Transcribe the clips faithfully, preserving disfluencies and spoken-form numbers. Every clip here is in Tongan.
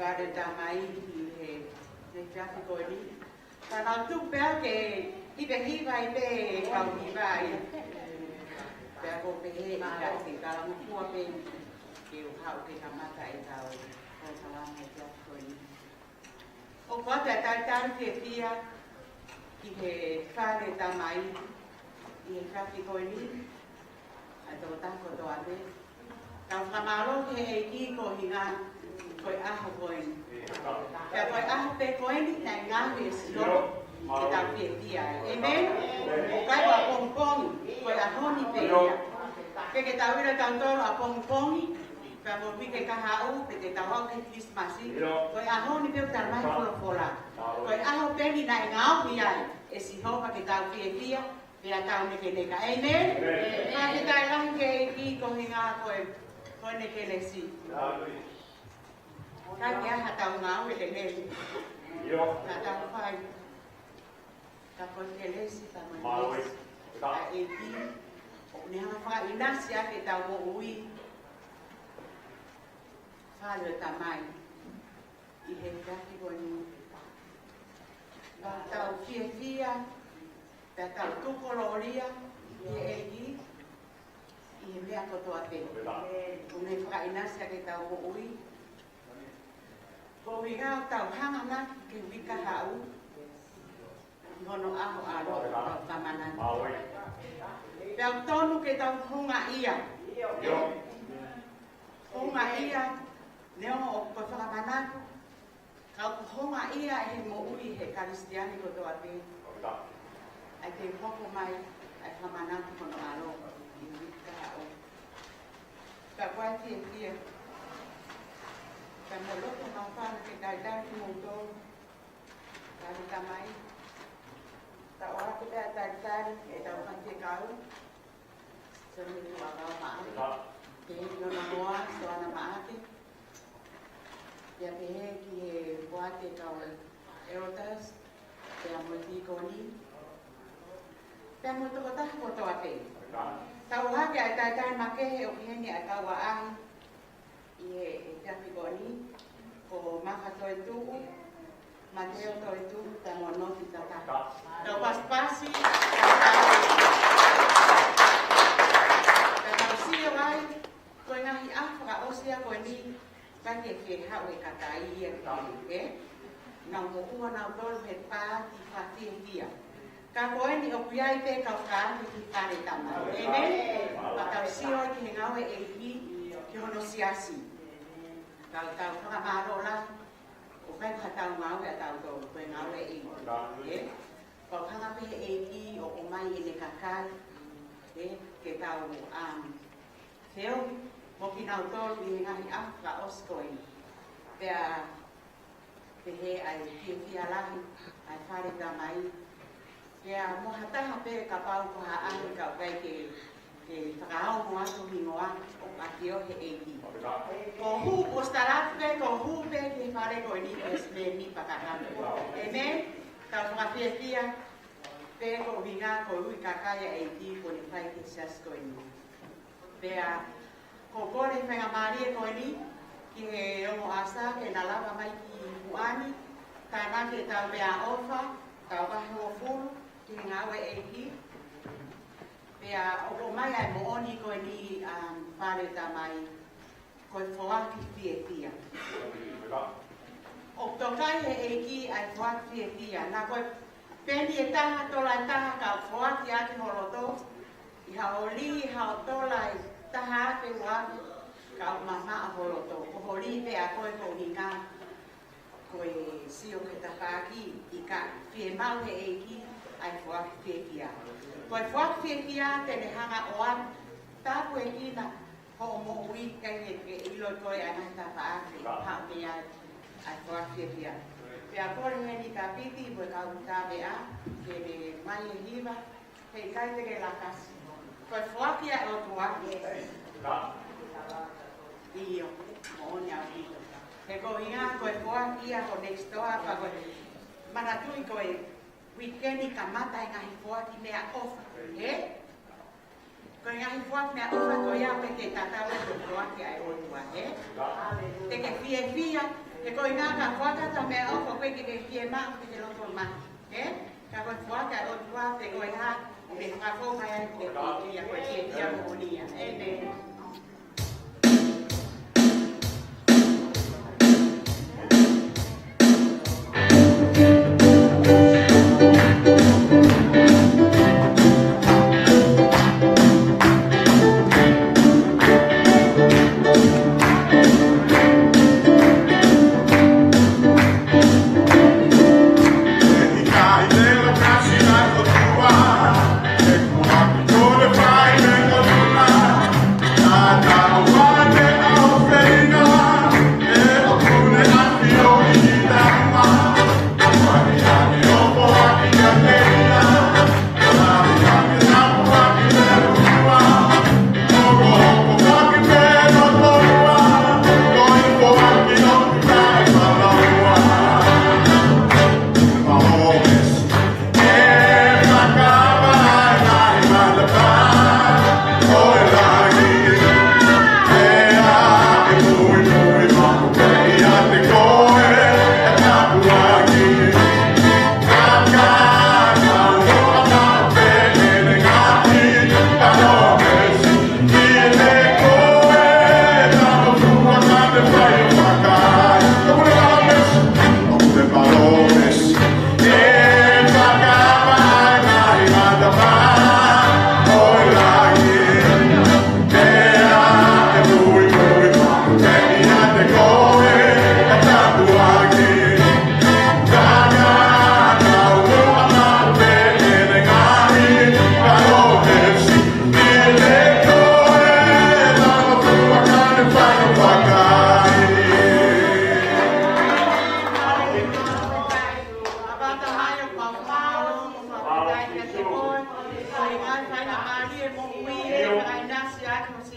Fale Tamai ʻi he, he efiafi ko eni. Ka naʻa ku tuku pē ke hivehiva ai pē kau hiva ai. Pea ko u pehē ʻe ʻikai ke kalamu kuo pē ke u haʻu ke kamata ʻetau polokalama he efiafi ko eni. ʻOku ou talitali fiefia ki he Fale Tamai ʻi he efiafi ko eni. ʻA e tokotaha kotoa pē. Tau fakamālō ki he ʻEiki koeʻuhinga ko e ʻaho ko eni. Pea ko e ʻaho pē ko eni naʻe ngaohi ʻe Sihova ke tau fiefia ai. ʻĒmeni. ʻOku ʻikai ko ʻapongipongi, ko e ʻaho ni pē ia. Ke ke tau ʻilo ʻe tautolu ʻapongipongi, pea mo e uike kahaʻu, pe te tau aʻu ki he Kilisimasi, ko e ʻaho ni pē ʻoku talamai ʻe he folofola. Ko e ʻaho pē eni naʻe ngaohi ai ʻe Sihova ke tau fiefia, pea tau nekeneka. ʻĒmeni. ʻĒmeni. Fakafetaʻi lahi ki he ʻEiki koeʻuhinga ko e, ko ʻene kelesi. Ka ke aha tau ngāue lelei. Ka tau fai. Ka ko e kelesi, ka mo e kelesi ʻa e ʻEiki. ʻOku ne hanga fakaʻinasi ʻaki ʻetau moʻui. Fale Tamai ʻi he efiafi ko eni. Ka tau fiefia, pea tau tuku kolōlia ki he ʻEiki ʻi he meʻa kotoa pē. ʻOku ne fakaʻinasi ʻaki ʻetau moʻui. Koeʻuhinga ʻoku tau hanganaki ki he uike kahaʻu. Hono ʻaho ʻaloʻofa ʻo e ʻOtua. Pea ʻoku tonu ke tau houngaʻia. Houngaʻia, neongo ʻoku fakamanatu, ka ʻoku houngaʻia ʻi he moʻui ʻa e Kalisitiane kotoa pē. ʻA ia ʻe hoko mai ʻa e fakamanatu hono ʻaloʻofa ʻi he uike kahaʻu. Ka ko e fiefia. Ka mo e loto māfana ke talitali kimoutolu. Fale Tamai. Tau ʻoatu pē ʻa e talitali ʻetau faifekau. Sōne Tuʻakau Maʻake. Pehē ki hono hoa, Soana Maʻake. Pea pehē ki he poate kau elders, pea mo e tīkoni. Pea mo e tokotaha kotoa pē. Tau ʻohake ʻa e talitali makehe ʻoku ʻi heni ʻa e kau ʻaʻahi ʻi he, he efiafi ko eni, ko Maka Toetuʻu, Mateo Toetuʻu, pea mo Nofi Tata. Tau pasipasi, pea tau sio ai, ko e ngaahi ʻaho fakaʻosi ia ko eni, ʻikai ke fie haʻu e kakai ia ki he, ē? Nau moʻua nautolu he paati fakafiefia. Ka ko eni ʻoku ʻi ai pē kau kakai ki Fale Tamai. ʻĒmeni. Ka tau sio ki he ngāue ʻa e ʻEiki ki hono siasi. Tau, tau fakamālō lahi. ʻOku ʻikai ko haʻatau ngāue ʻatautolu, ko e ngāue ʻa e ʻEiki. Ē? Ka ʻoku hanga pē he ʻEiki ʻo ʻomai ʻene kakai. Ē? Ke tau, um, feohi mo kinautolu ʻi he ngaahi ʻaho fakaʻosi ko eni. Pea pehē ʻa e fiefia lahi ʻa e Fale Tamai. Pea mo ha taha pē kapau ko ha ʻaʻahi ka ʻoku ʻikai ke, ke fakaongo atu hingoa ʻoku ʻafioʻi he ʻEiki. Ko e hū, ko e start up pē, ko e hū pē ki he fale ko eni ko e smemi pakaka. ʻĒmeni. Tau fakafiefia pē koeʻuhinga ko e ui kakai ʻa e ʻEiki kuo ne fai ki he siasi ko eni. Pea ko e kole faingamālie ko eni ki he ongo ʻasa ke na lava mai ki muʻa ni, tānaki ʻetau meʻaʻofa, tau vahehongofulu ki he ngāue ʻa e ʻEiki. Pea ʻoku ʻomai ʻa e moʻoni ko eni, um, Fale Tamai, ko e foaki fiefia. ʻOku tokaiʻi he ʻEiki ʻa e foaki fiefia. Naʻa ko e peni ʻe taha, tola ʻe taha, ka ʻoku foaki ʻaki ho loto. ʻI ha ʻoli, ʻi ha tola ʻe taha ʻe ua, ka ʻoku mamaʻo ho loto. Ko e ʻoli pē ʻa koe koeʻuhinga ko e sio ki he tafaʻaki, ʻikai, fiemaʻu he ʻEiki ʻa e foaki fiefia. Ko e foaki fiefia te ne hanga ʻo ʻoatu tāpuekina hoʻo moʻui, ʻikai ke ke ʻilo ʻe koe ʻa e ngaahi tafaʻaki ʻoku haʻu mei ai ʻa e foaki fiefia. Pea kole heni kia Piti mo e kau ʻuta meʻa ke ne ʻomai e hiva, heʻikai te ke lakasi. Ko e foaki ʻa e ʻOtua. ʻIo, moʻoni ʻaupito. He koeʻuhinga ko e foaki ia ho next door, pea ko e manatuʻi ko e uike ni kamata e ngaahi foaki meʻaʻofa. Ē? Ko e ngaahi foaki meʻaʻofa ko ia pē ke tatau ai ko e foaki ʻa e ʻOtua, ē? Te ke fiefia, He ko e ʻuhinga ka foaki atu ha meʻaʻofa ko ē ke ke fiemaʻu ke ke loto mai. Ē? Ka ko e foaki ʻa e ʻOtua pē ko e hā, ʻo ke fakafou mai ai ke ke fiefia ko e fiefia moʻoni ia. ʻĒmeni.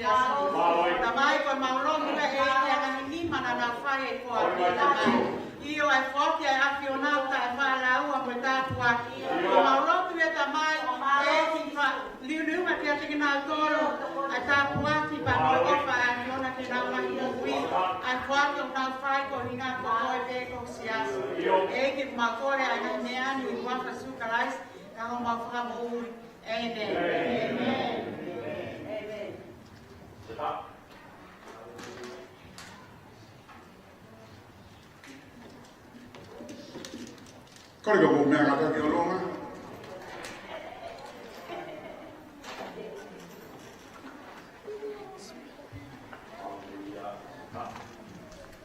Tamai, ko ʻemau lotu ʻEiki ʻa e ngaahi nima naʻa nau fai e foaki, Tamai. ʻIo, ʻa e foaki ʻa e ʻAfiona ʻoku taʻefaʻalaua mo e tāpuaki. Ko ʻemau lotu ʻe Tamai, ʻEiki, fakaliuliu mai kiate kinautolu ʻa e tāpuaki pea mo e ʻofa ʻa e ʻAfiona ki heʻenau ngaahi moʻui. ʻA e foaki ʻoku nau fai ko e ʻuhinga ko koe pē ko ho siasi. ʻEiki, ʻoku mau kole ʻa e ngaahi meʻa ni ʻi he huafa ʻo Sīsū Kalaisi, ko homau Fakamoʻui. ʻĒmeni. ʻĒmeni. Kole ke mou meʻangāueʻaki ʻi ʻolunga.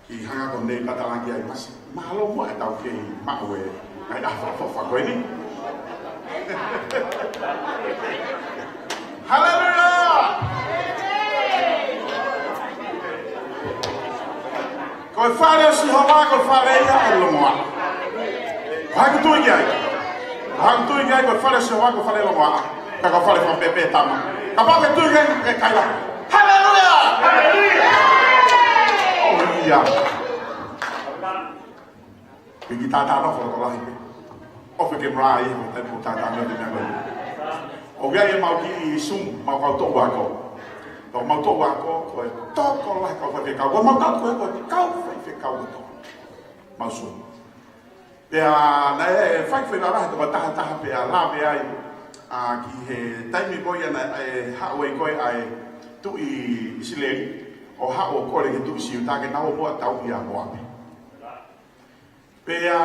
Kiʻi hanga ko eni pē ʻo talaange ai, masi, mālō muʻa ʻetau kei maʻu e ngaahi ʻaho fakaʻofoʻofa ko eni. Haleluia! Ko e fale ʻo Sihova, ko e fale ia ʻo e longoaʻa. Ko hai ʻoku tui ki ai? Ko hai ʻoku tui ki ai, ko e fale ʻo Sihova, ko e fale longoaʻa. Ka ko e fale fakapēpē tama. Kapau ʻoku ke tui ki ai, ke kaila. Haleluia! Haleluia! ʻOi ia. Ke kiʻi tātā nofo lotolahi pē. ʻOfa ke marae, ʻo te mou tātā nofo te mea ko ē. ʻOku ʻi ai ʻemau kiʻi Zoom, ʻemau kau toʻu ako. Ko ʻemau toʻu ako, ko e tokolahi kau faifekau. Ko ʻemau kau ko ē, ko e kau faifekau kotoa. ʻEmau Zoom. Pea naʻe fai fai lalahi toko taha taha pea lave ai, ʻa, ki he taimi ko ia naʻe haʻu ai ko ē ʻa e tuʻi ʻIsileli, ʻo haʻu ʻo kole ki he tuʻi Siuta ke nau ō muʻa ʻo tauʻi ʻa Moape. Pea,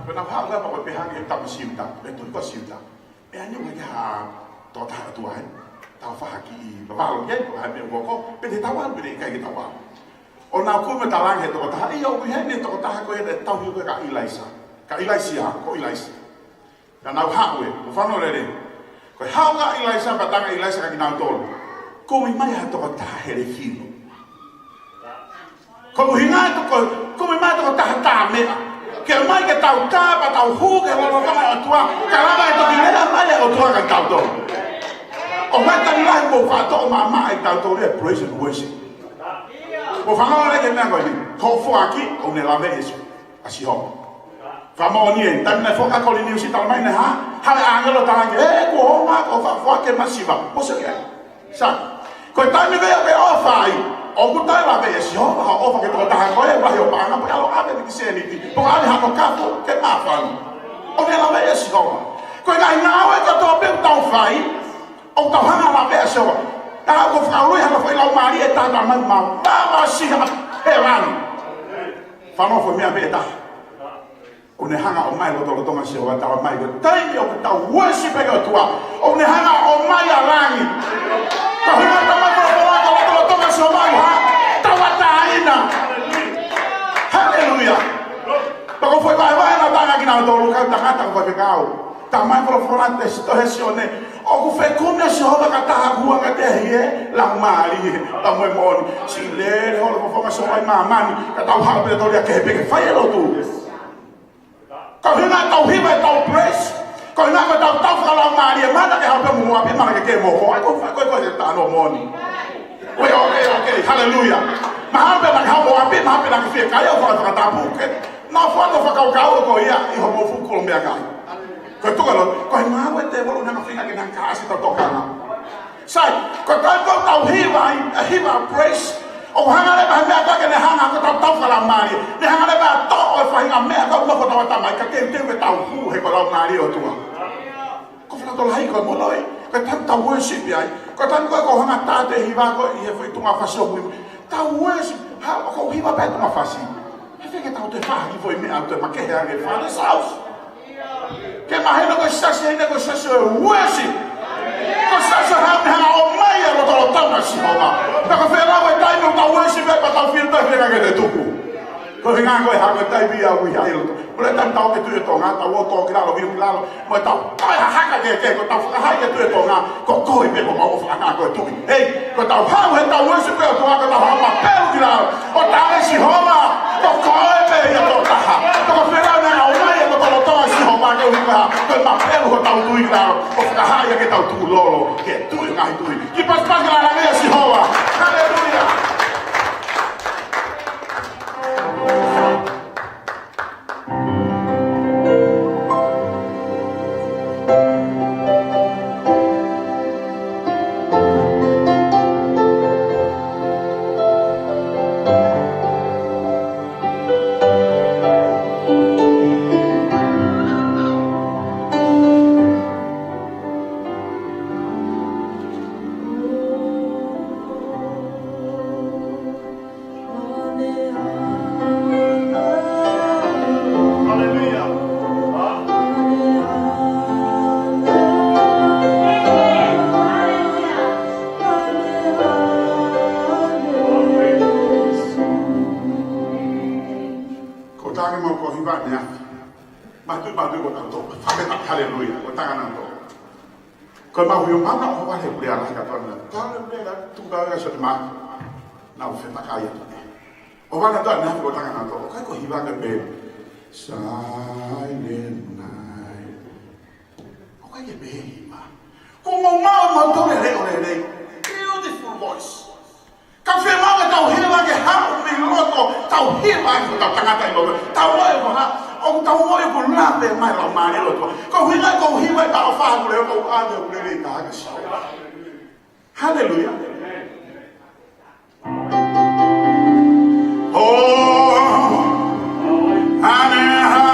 pea nau haʻu ai pea ko e pehē ange ʻe he tama Siuta, ʻe he tuʻi ko ē Siuta. ʻE ʻi ai nai ha tokotaha ʻOtua heni? Tau fai ha kiʻi vavalo ki ai, pe ko e hā e meʻa ʻoku hoko, pe te tau ō, pe ʻikai ke tau ō. ʻO nau kumi mo talaange ʻe he tokotaha, ʻio, ʻoku ʻi heni e tokotaha ko ē naʻe tauhi ko ē kia ʻIlaisa. Kia ʻIlaisiā, ko ʻIlaisa. Ka nau haʻu ē, mou fanongo lelei. Ko e haʻu ʻa ʻIlaisa pea talaange ʻe ʻIlaisa kia kinautolu, kumi mai ha tokotaha helefino. Ko e ʻuhinga ia ko e kumi mai ha tokotaha tā meʻa. Ke ʻomai ke tau tā pea tau hū ki he lotolotonga ʻo e ʻOtua, kae lava ʻe toki lea mai ʻa e ʻOtua kia kitautolu. ʻOku ʻi ai e taimi lahi ʻoku faʻa toʻo maʻamaʻa ʻe kitautolu ia e praise and worship. Mou fanongo lelei ki he meʻa ko eni. Ko e foaki, ʻoku ne lave ʻa Sihova. Fakamoʻoni ē, taimi naʻe foaki ʻa Koliniusi, talamai naʻe hā? Haʻu e ʻāngelo ʻo talaange, ē, kuo ʻomai, kuo faʻa foaki e masiva. Pōseke ai. Sai. Ko e taimi pē ʻoku ke ʻofa ai, ʻoku toe laveʻi ʻe Sihova hoʻo ʻofa ki he tokotaha ko ē, lahi hoʻo paʻanga, pe ʻalu ʻave e kiʻi sēniti, pe ʻave hano kapu ke māfana. ʻOku ne laveʻi ʻe Sihova. Ko e ngaahi ngāue kotoa pē ʻoku tau fai, ʻoku tau hanga ʻo laveʻi ʻe Sihova. Ka ʻoku fakaului hano foʻi laumālie ʻe taha mai mavava siha he langi. Fanongo ki he meʻa pē ʻe taha. ʻOku ne hanga ʻo ʻomai lotolotonga ʻo Sihova, talamai ko e taimi ʻoku tau worship ai e ʻOtua, ʻoku ne hanga ʻo ʻomai ʻa langi. Ka hanga talamai ko e folofola ko e lotolotonga ʻo Sihova ʻoku hā, tauʻatāina. Haleluia. Pea ko e foʻi vahevahe naʻa tau ʻamanaki kinautolu kau tangata ko e faifekau. Talamai folofola ʻa e tohi ʻa Sione, ʻoku fekumi ʻa Sihova ki ha taha ʻoku anga tehi e laumālie, ka mo e moʻoni. Siʻi lele holo fofonga ʻo Sihova ʻi māmani, ka tau haʻu pē tautolu ia ke he peke fai e lotu. Ko e ʻuhinga ʻetau hiva ʻetau praise, ko e ʻuhinga ko ʻetau tau fakalaumālie, mahalo ke haʻu pē mo Moapi, mahalo ke ke mo ko, ʻai ko fai ko e ko e tano moʻoni. Oi, ʻoku, ʻoku, haleluia. Mahalo pē naʻa ke haʻu mo Moapi, mahalo pē naʻa ke fiekaia ʻo fai fakatapu, ke na fua to fakakaukau ko ia ʻi hoʻomou fuʻu kolomeʻa kai. Ko e tuʻu ʻa e lotu, ko e ngāue ʻa e tēvolo naʻa na feinga ke na kaʻasi ʻetau tokanga. Sai, ko e taimi ʻoku tau hiva ai, ʻa e hiva praise, ʻoku hanga leva ʻe he meʻa ko ē ke ne hanga ʻo tau tau fakalaumālie. Ne hanga leva ʻo toʻo e faʻahinga meʻa ʻoku nofo ʻi hotau ʻatamai, ka teuteu ke tau hū he ko e laumālie ʻo e ʻOtua. Ko e fakalotolahi ko e moloi, ko e taimi ʻoku tau worship ai, ko e taimi ko ē ʻoku hanga ʻo tā e hiva ko ē ʻi he foʻi tuʻunga fasi ʻo mui. Tau worship, ha, ʻoku hiva pē tuʻunga fasi. He fēfē ke tau toe fai ha kiʻi foʻi meʻa ʻo toe makehe ange, Father's house. Ke mahino ko e siasi ʻeni ko e siasi ʻo e worship. Ko e siasi ʻoku ne hanga ʻo ʻomai e lotolotonga ʻo Sihova. Pea ko e fēfē lau e taimi ʻoku tau worship ai pea tau feel pē fēfē ke te tuku. Ko e ʻuhinga ko e hā ko e taimi ia ʻoku ʻi ai e lotu. Ko e taimi tau ō ki he Tuʻi ʻo Tonga, tau ō tō ki lalo, view ki lalo. Mo tau toe hahaka ke, ke, ko ʻetau fakahā ki he Tuʻi ʻo Tonga, ko koe pē ko mau ʻofaʻanga ko e Tuʻi. Hei, ko ʻetau haʻu he ʻetau worship ko e ʻOtua, ko ʻetau haʻu mapelu ki lalo. ʻO tala ʻe Sihova, ko koe pē ia tokotaha. Ko e fēfē lau naʻa ʻomai e lotolotonga ʻo Sihova ke ʻuhinga, ko e mapelu hotau tui ki lalo. ʻO fakahā ia ke tau tukulolo, ki he Tuʻi ʻo e ngaahi tuʻi. Kiʻi pasipasi ke lāngilangiʻia ʻa Sihova. Haleluia. Ko e tangi mo e hiva ʻaneafi. Mātuʻaki, mātuʻaki ko e tau tō. Fakafetaʻi, haleluia. Ko e tangi ʻaneafi. Ko e mahuʻinga ʻo e vale pule ala ka tona. Tau le pule la tu ka ka sot ma. Na u fetakai atu. ʻO vale tona ko e tangi ʻaneafi. ʻOku ʻikai ko e hiva ke pehē. Silent night. ʻOku ʻikai ke pehē hiva. Ko mau mau mau tole le o le le. Beautiful voice. Ka fiemaʻu ke tau hiva ke haʻu mei loto, tau hiva ʻaki hotau tangata ʻi loto. Tau ō ʻo ha, ʻoku tau ō ʻo lave mai e Laumālie ʻo e ʻOtua. Ko e ʻuhinga ko e hiva ʻi he ʻofa ʻoku lele, ʻoku ʻave ʻoku lele ʻi taha ke sau. Haleluia. Oh, ane hano.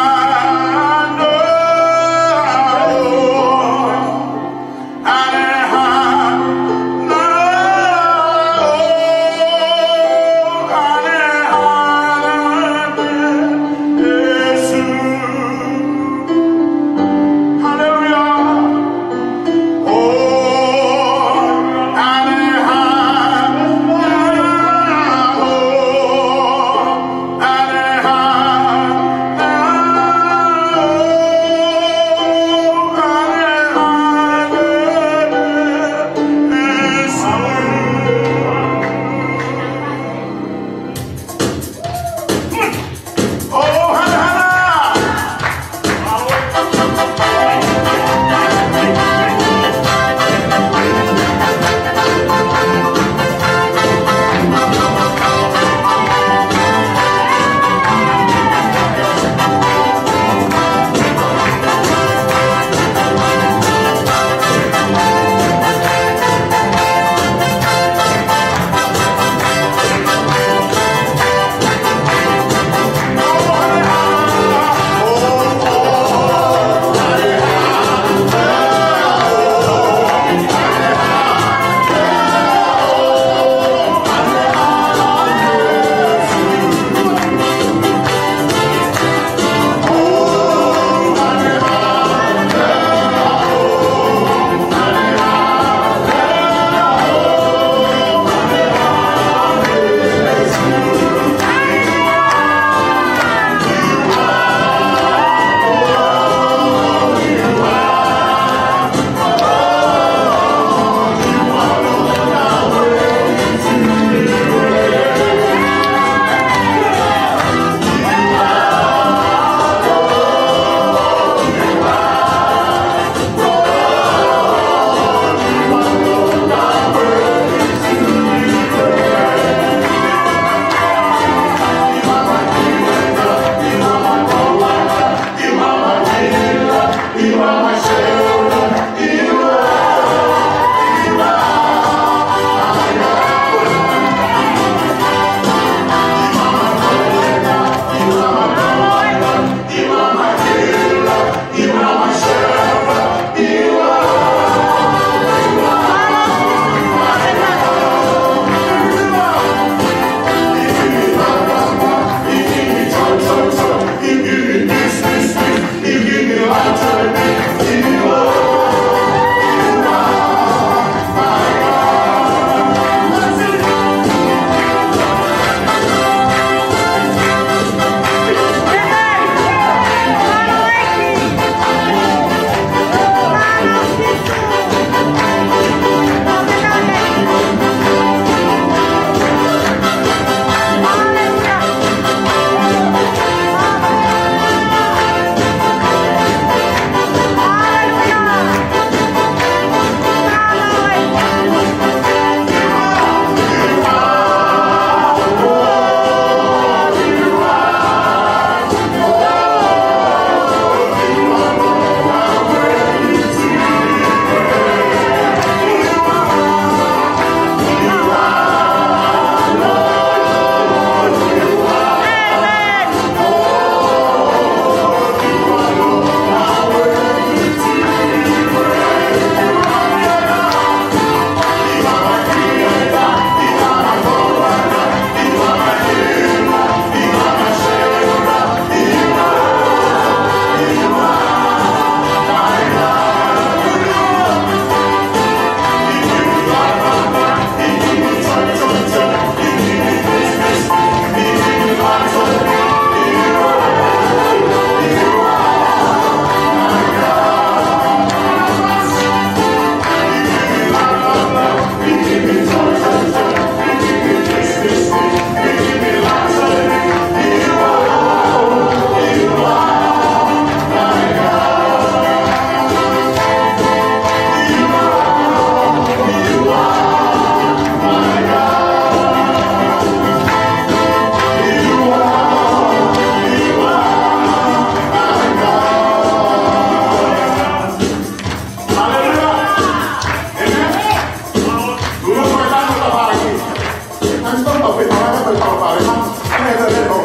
Tau fetalaʻaki e palopalema, ʻa e lelei ʻo.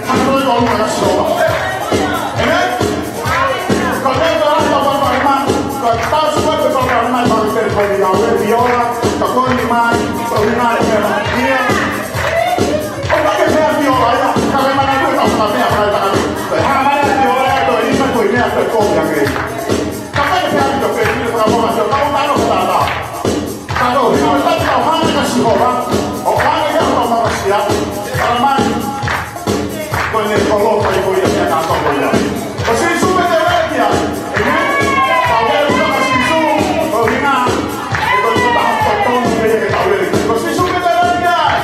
Hana loi ʻo luma ka sio. Amen? Ko e lelei ʻo e palopalema, ko e tau sio ki he palopalema, ko e lelei ko e lelei ʻo e viola, ka ko e lelei mai, ko e lelei mai, ko e lelei mai. ʻOku ʻikai ke pehē viola ia, ka ko e mana ko e tau mana meʻa, ka ko e mana viola, ko e lelei mai, ko e lelei mai, ko e lelei mai. Ka ʻikai ke pehē viola, ko e lelei mai, ko e lelei mai, ko e lelei mai. Ka ko e ʻuhinga ʻoku tau hanga kia Sihova, ʻo hanga ia ʻo tau mavasia, tala mai, ko ʻene koloa pē ko ia, ia ka tau ko ia. Ko Sīsū pē te lea ki ai. Amen. Tau lea ki ai kia Sīsū, ko e ʻuhinga, ʻe ko e taha totonu pē ia ke tau lea. Ko Sīsū pē te lea ki ai.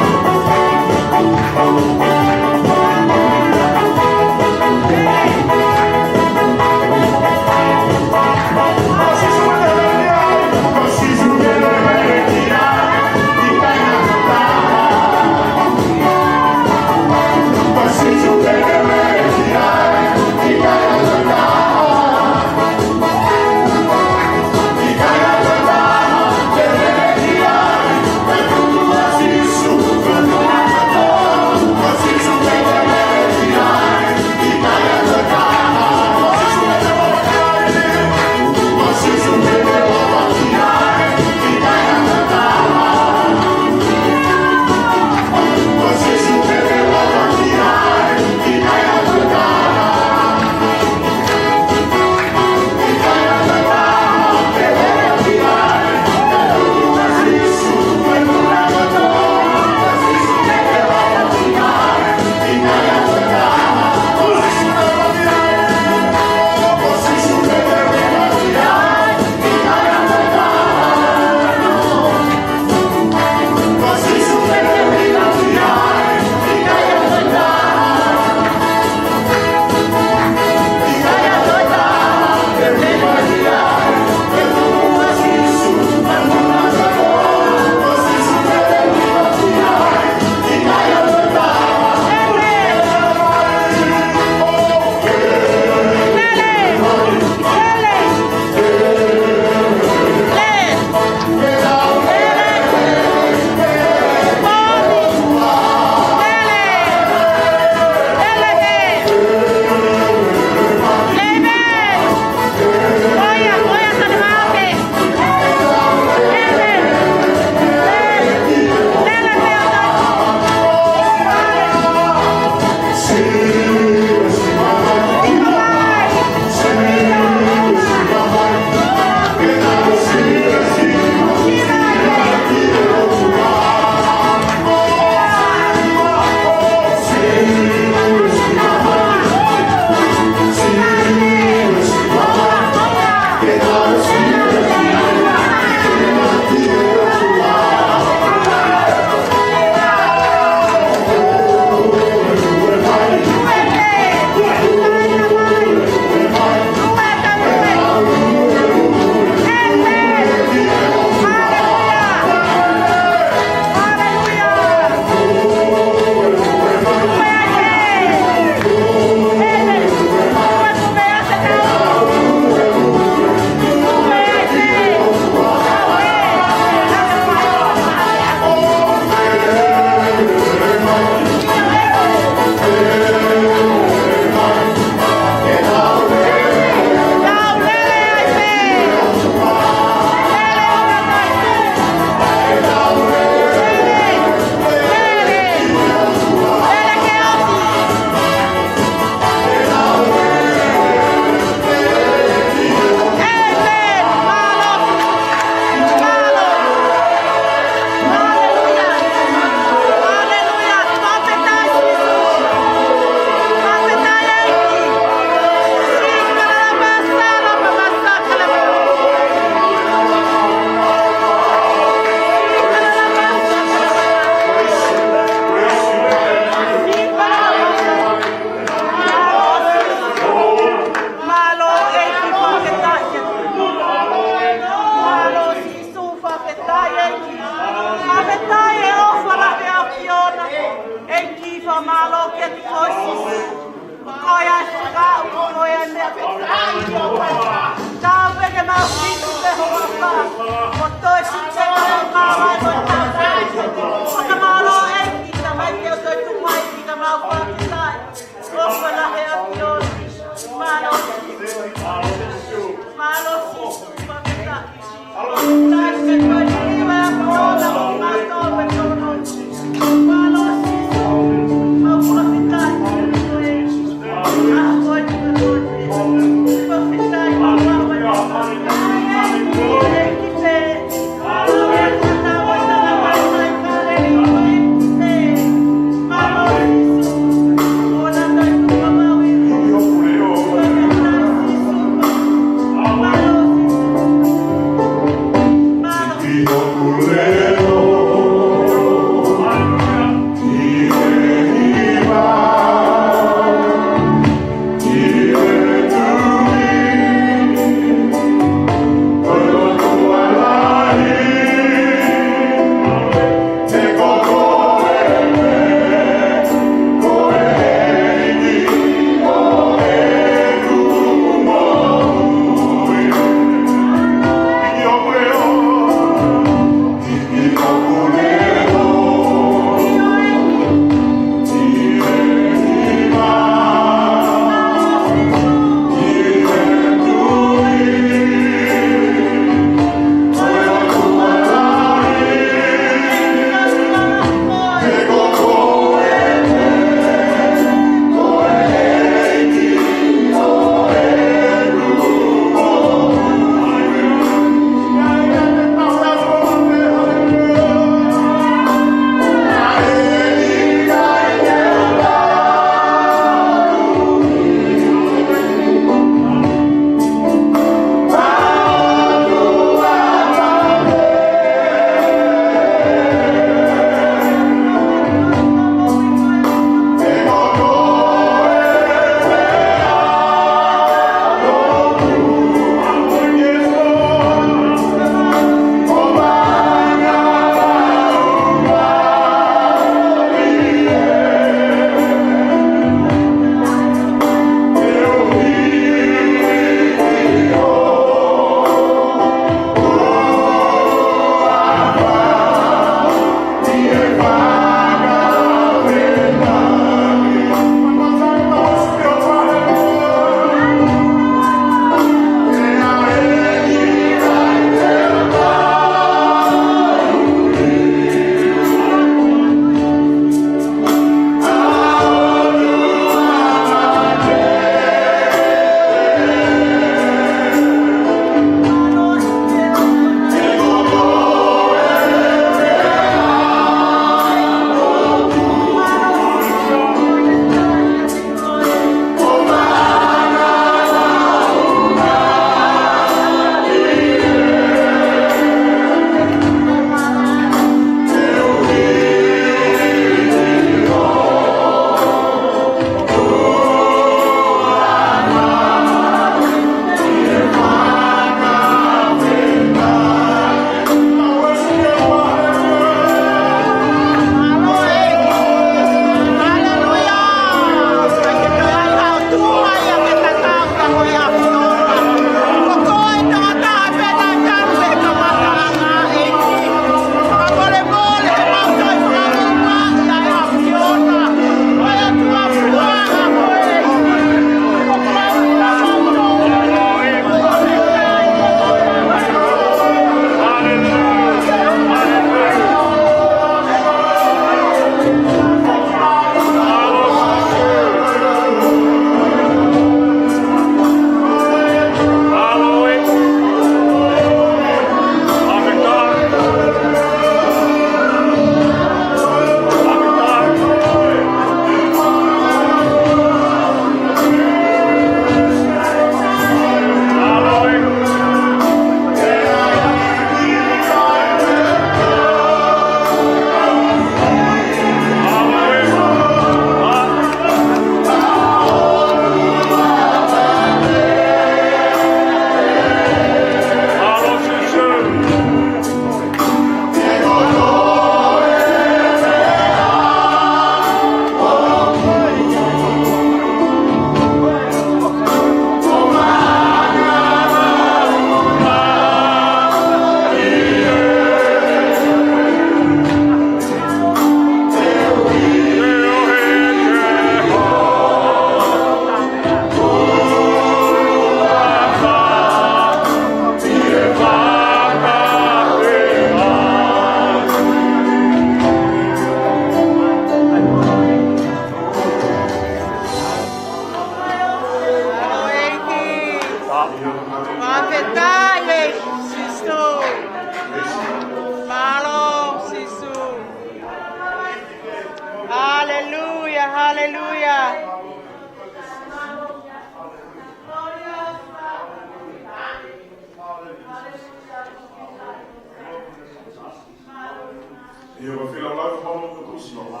ʻIo, ʻoku feilaulau ʻemau loto, Sihova.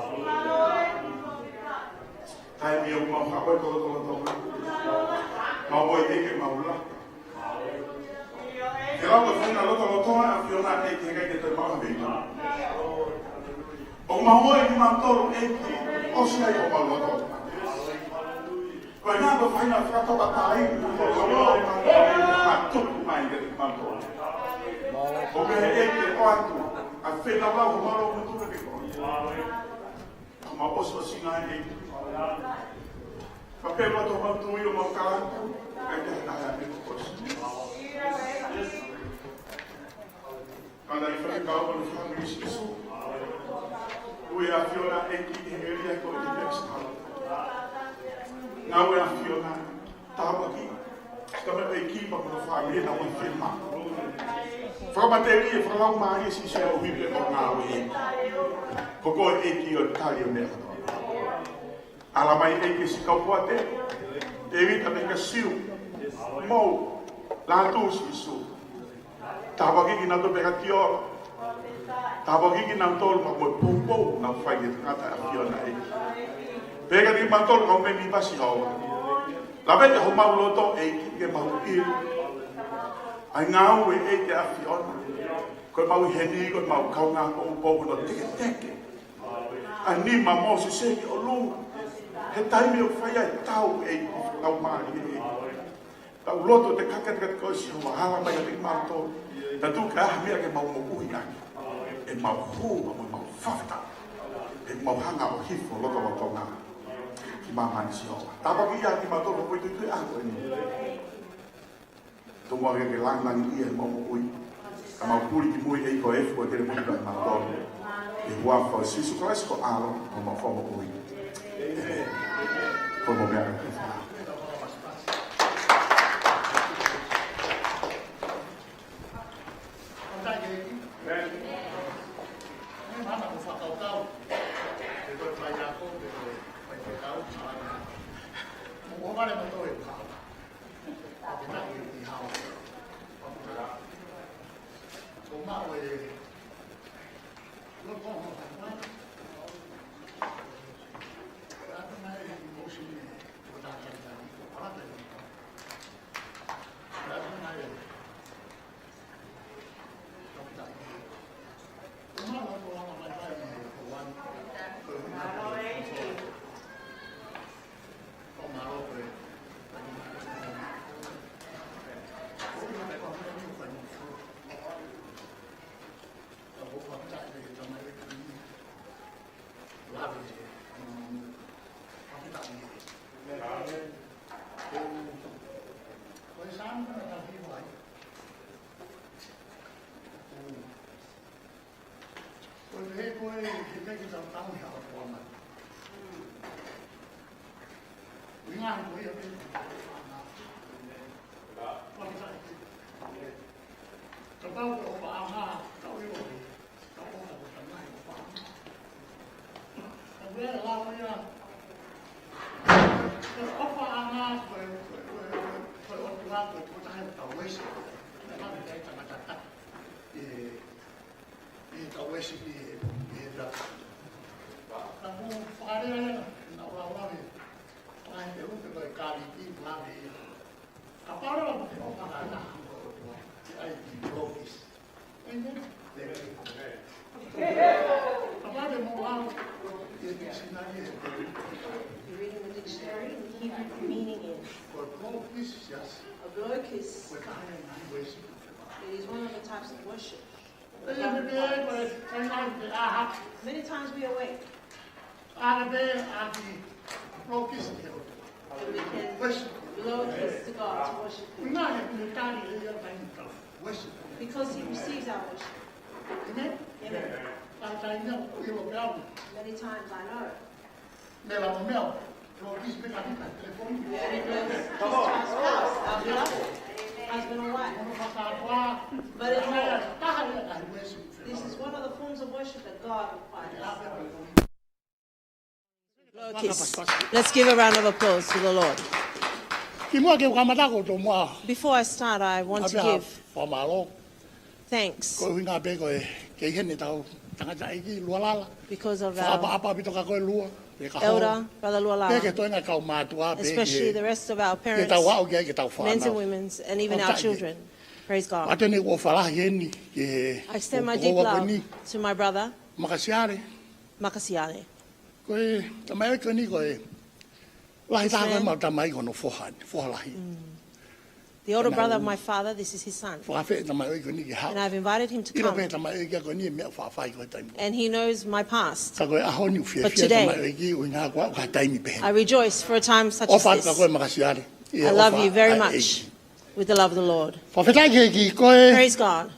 Taimi ʻoku mau haʻu ai ko e lotolotonga. Mau ʻoua ʻe ʻeke ʻemau laka. Ke lau e faʻahinga lotolotonga ʻa e ʻAfiona ʻEiki, he ʻikai ke toe maʻu ha meʻa. ʻOku mau ʻoua ʻe kimautolu ʻEiki, ʻosi ai homau loto. Ko e ngaahi faʻahinga fakatokatā ʻoku mau ʻoua ʻe kimautolu ʻEiki, ʻo tuku mai kiate kimautolu. ʻOku ke ʻEiki ʻo ʻoatu ʻa e feilaulau homau loto ke ke koe. Mau ʻosiʻosinga ai. Ka pea mau tō mau tui ʻo mau kalanga, ʻikai te ha taha ʻe koe. Ka naʻe fai kau ʻo fai Sīsū. Ui ʻAfiona ʻEiki he ʻēlia ko e Mexico. Ngāue ʻAfiona. Tāpuaki. Ka me pe ki pa ko fa me na mo fema. Fakamatelie, fakalaumālie Sīsū ʻo hipe ʻo ngāue. Ko koe ʻEiki ʻo tali ʻo meʻa. Ala mai ʻEiki si kau poate. ʻEiki ta me ka siu. Mou. Lātū Sīsū. Tāpuaki kinautolu pea ka tiolo. Tāpuaki kinautolu mo e poupou naʻa nau fai ki he tangata ʻAfiona ʻEiki. Pea ka kimautolu kau mēmipa Sihova. Lave ʻi homau loto ʻEiki ke mau ʻilo. ʻA e ngāue ʻEiki ʻAfiona. Ko ʻemau ʻi heni, ko ʻemau kaungā poupou ko hono teketeke ʻa e nima mo seseki ʻolunga. He taimi ʻoku fai ai tau ʻEiki, tau mālie ʻEiki. Tau loto te kaka te kaka koe Sihova, hala mai kiate kimautolu. Tau tuku ke ʻi ai ha meʻa ke mau moʻui ʻaki. ʻEmau hū, ʻemau fafata. ʻEmau hanga ʻo hifo lotolotonga ki māmani Sihova. Tāpuakiʻi ʻa kimautolu ʻoku ʻi he ʻaho ko eni. Tomuʻa ke ke langilangiʻia ʻemau moʻui. Ka mau puli ki mui ʻEiki ko e efu ʻa e kele mui ka mau tolu. ʻI he huafa ʻo Sīsū Kalaisi ko e ʻAlo, ko homau Fakamoʻui. ʻĒmeni. Ko e meʻa ke fai. Ko e pehē ko e, he ʻikai ke tau tau he ʻaho ko ena. ʻUhinga ko ia pē. Kapau ko e ʻofaʻanga, tau ʻilo ē. Kapau ko e ʻofaʻanga. Kapau ko e lau ia. Ko e ʻofaʻanga, ko e, ko e, ko e, ko e ʻOtua, ko e tokotaha ʻoku tau worship. Kapau ko e tangata. ʻE, ʻe tau worship ʻi he, ʻi he tapu. Ka ko e fakalea ia, naʻa ku lau ʻe, ʻa e te uke ko e kaliti, lau ia. Kapau leva ko e ʻofaʻanga, ʻe ʻai ki he blokis. Amen. Kapau te mou lau, ʻi he dictionary ʻe te. You're reading the dictionary, the Hebrew meaning is, ko e blokis, yes. A bloke is, ko e taha ia ʻa e worship. It is one of the types of worship. Many times we awake. And we can blow a kiss to God to worship Him. Because He receives our worship. Amen. Many times I know. Mela mo mela, lo kisi pe ka pita telefoni. Many times, just to our spouse, our beloved, husband or wife. Ono fakapua. But in all, taha ia ka he worship. This is one of the forms of worship that God requires. Blow a kiss. Let's give a round of applause to the Lord. Kimuʻa ke u kamata ko tomuʻa. Before I start, I want to give. Fakamālō. thanks Ko e ʻuhinga pē ko e kei heni ʻetau tangataʻeiki Lualala. Because of our Fakaʻapaʻapa ʻaupito kia koe Lua. Pea ka elder, hou. Brother Pea Lualala, ke toe ngaahi kau mātuʻa pē ki especially he. The rest of our Ke parents, tau aʻu ki ai ke tau men's and fānau. women's, and even our Fakafetaʻi. Children. Praise God. Ate ni ua falahi heni ki he. I extend my Ko deep hoa love ni. To my brother, Makasiale. Makasiale. Ko e tamaioʻeiki ko eni ko e. Lahi taha ko e Man. Mau tamaioʻeiki ko hono foha, foha lahi. The older Now- brother of my father, this is his son. Fakafeʻi tamaioʻeiki ko eni ke haʻu. And I've invited him to ʻIlo pē come. Tamaioʻeiki ko eni e meʻa faʻa fai ko e taimi. And he knows my past. Ka ko e ʻaho ni ʻoku fiefia But today, Tamaioʻeiki ʻuhinga ko e ʻaho ko e taimi pehē. I rejoice for a time such ʻOfa as atu kia koe this. Makasiale. ʻI he I love ʻofa you very ʻa e much ʻEiki. With the love of the Lord. Fakafetaʻi ki he ʻEiki ko e. Praise God.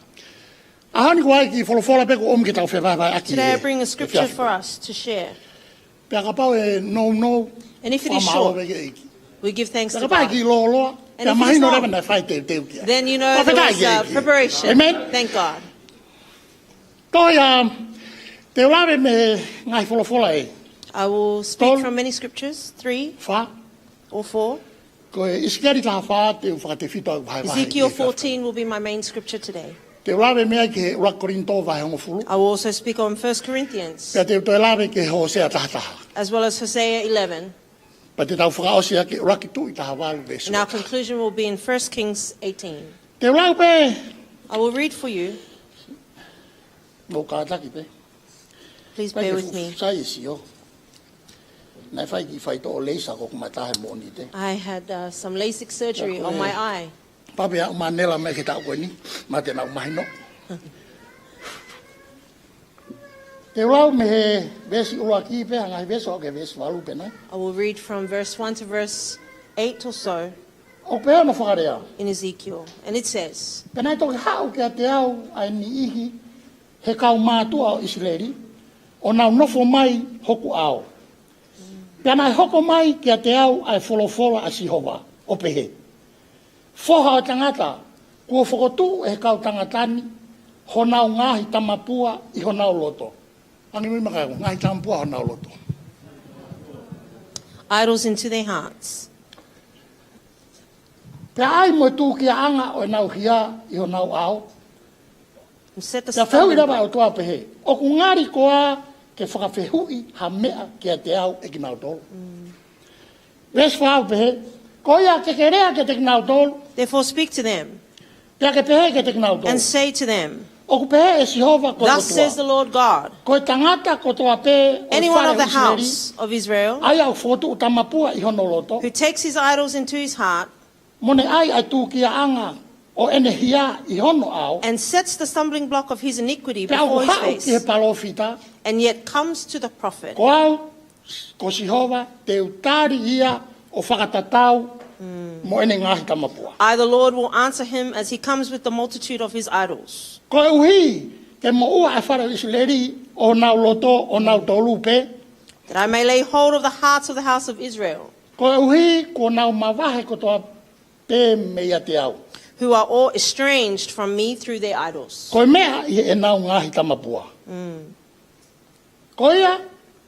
ʻAho ni ko e kiʻi folofola pē ʻoku ou ʻomi ke tau fevaivaʻaki. Today I he- bring a he scripture efiafi. For us to share. Pea kapau ʻe nounou. And if it is Fakamālō short, pē ki he ʻEiki. We give thanks Pea to kapau ʻe God. kiʻi lōloa. And Pea if it is mahino long, leva naʻe fai teuteu ki ai. Then you know there Fakafetaʻi was ki he uh, ʻEiki. Preparation. Amen. Thank God. Ko ia, te u lave mei he ngaahi folofola ʻe. I will speak Tolu. From many scriptures, three Fā. Or four. Ko e ʻIsikeli taha fā te u fakatefito ʻaʻaku vahevahe. Ezekiel ʻi he fourteen will be my main scripture today. Te u lave mei ai ki he ʻuluaki Kolinitō vahe hongofulu. I will also speak on First Corinthians. Pea te u toe lave ki he Hōsea taha taha. As well as Hosea eleven. Pea te tau fakaʻosi ʻaki ʻuluaki Tuʻi taha valu veesi. And our conclusion will be in First Kings eighteen. Te u lau pē. I will read for you. Mou kātaki pē. Please bear with me. Sai e sio. Naʻe fai kiʻi faitoʻo leisa ko ʻeku mata he Mōnite. I had uh, some LASIK surgery on my eye. Pea pea u manela mai ki he taʻu ko eni. Mate naʻa ku mahino. Te u lau mei he veesi ʻuluaki pē, hangē ha veesi ʻo aʻu ki he veesi valu pē nai. I will read from verse one to verse eight or so ʻOku pehē hono fakalea. In Ezekiel. And it says, Pea naʻe toki haʻu kiate au ʻa e niʻihi he kau mātuʻa ʻo ʻIsileli, ʻo nau nofo mai hoku ʻao. Pea naʻe hoko mai kiate au ʻa e folofola ʻa Sihova, ʻo pehē, Foha ʻo e tangata, kuo fokotuʻu ʻe he kau tangata ni honau ngaahi tamapua ʻi honau loto. Angi mui makaku, ngaahi tamapua honau loto. Idols into their hearts. Pea ʻai mo e tūkiaʻanga ʻo ʻenau hia ʻi honau ʻao. And set the Pea fehuʻi stumbling lava ʻe he ʻOtua pehē, ʻOku ngali koā ke fakafehuʻi ha meʻa kiate au ʻe kinautolu? Veesi fā ʻoku pehē, Ko ia ke ke lea kiate kinautolu, Therefore speak to them pea ke pehē kiate kinautolu, and say to them, ʻOku pehē ʻe Sihova ko e Thus says the ʻOtua, Lord God, Ko e tangata kotoa pē ʻo e anyone fale of the ʻo ʻIsileli, house of Israel ʻa ia ʻoku fokotuʻu tamapua ʻi hono loto, who takes his idols into his heart mo ne ʻai ʻa e tūkiaʻanga ʻo ʻene hia ʻi hono ʻao, and sets the stumbling block of his iniquity pea ʻoku before his haʻu ki he face, palōfita, and yet comes to the prophet. Ko au, ko Sihova, te u tali ia ʻo fakatatau mo ʻene ngaahi tamapua. I, the Lord, will answer him as he comes with the multitude of his idols, Koeʻuhi ke moʻua ʻa e fale ʻo ʻIsileli ʻo honau loto ʻonautolu pē, that I may lay hold of the hearts of the house of Israel, koeʻuhi kuo nau mavahe kotoa pē meiate au. who are all estranged from me through their idols. Ko e meʻa ʻi heʻenau ngaahi tamapua. Ko ia,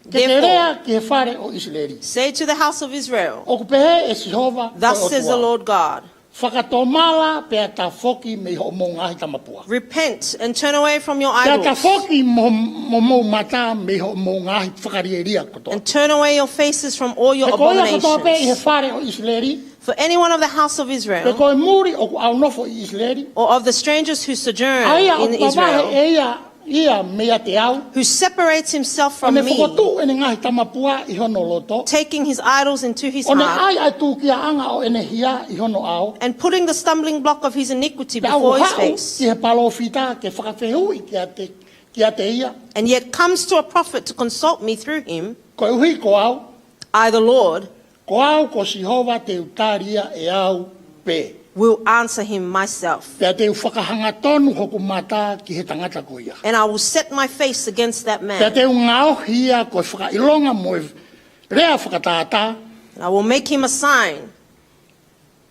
ke ke Therefore, lea ki he fale ʻo ʻIsileli, Say to the house of Israel, ʻOku pehē ʻe Sihova ko e Thus says the ʻOtua, Lord God, Fakatomala pea tafoki mei hoʻomou ngaahi tamapua, Repent and turn away from your pea idols, tafoki mo, mo mou mata mei hoʻomou ngaahi fakalielia kotoa. And turn away your faces from all your He ko ia kotoa pē ʻi he abominations. Fale ʻo ʻIsileli, For anyone of the house of pe Israel, ko e muli ʻoku ʻaunofo ʻi ʻIsileli, or of the strangers who sojourn ʻa ia in ʻoku mavahe Israel, ʻe ia ia meiate au, who separates himself ʻo from ne me, fokotuʻu ʻene ngaahi tamapua ʻi hono loto, taking his idols into his ʻo ne heart, ʻai ʻa e tūkiaʻanga ʻo ʻene hia ʻi hono ʻao, and putting the stumbling block of his iniquity pea ʻoku before his haʻu face, ki he palōfita ke fakafehuʻi kiate, kiate ia, and yet comes to a prophet to consult me through him, Koeʻuhi ko au, I, the Lord, ko au ko Sihova te u tali ia ʻe au pē, will answer him myself. Pea te u fakahangatonu hoku mata ki he tangata ko ia, And I will set my face against that pea man, te u ngaohi ia ko e fakaʻilonga mo e lea fakatātā, and I will make him a sign,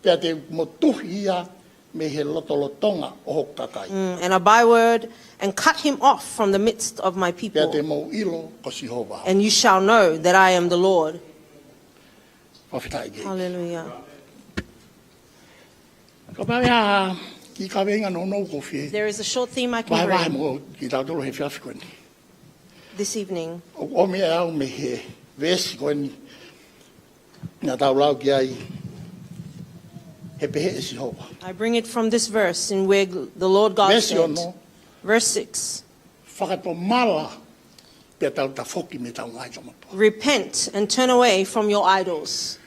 pea te u motuhi ia mei he lotolotonga ʻo hoku kakai. mm, and a byword, and cut him off from the midst of my Pea te people. mou ʻilo ko Sihova. And you shall know that I am the Lord. Fakafetaʻi ki he ʻEiki. Hallelujah. Kapau ia Kiʻi kaveinga nounou ʻoku ou fie There is a short theme I can vahevahe bring mo kitautolu he efiafi ko eni. This evening. ʻOku ʻomi ʻe au mei he veesi ko eni naʻa tau lau ki ai, he pehē ʻe Sihova. I bring it from this verse in where the Lord God Veesi said, ono. Verse six, Fakatomala pea tau tafoki mei heʻetau ngaahi tamapua. Repent and turn away from your idols.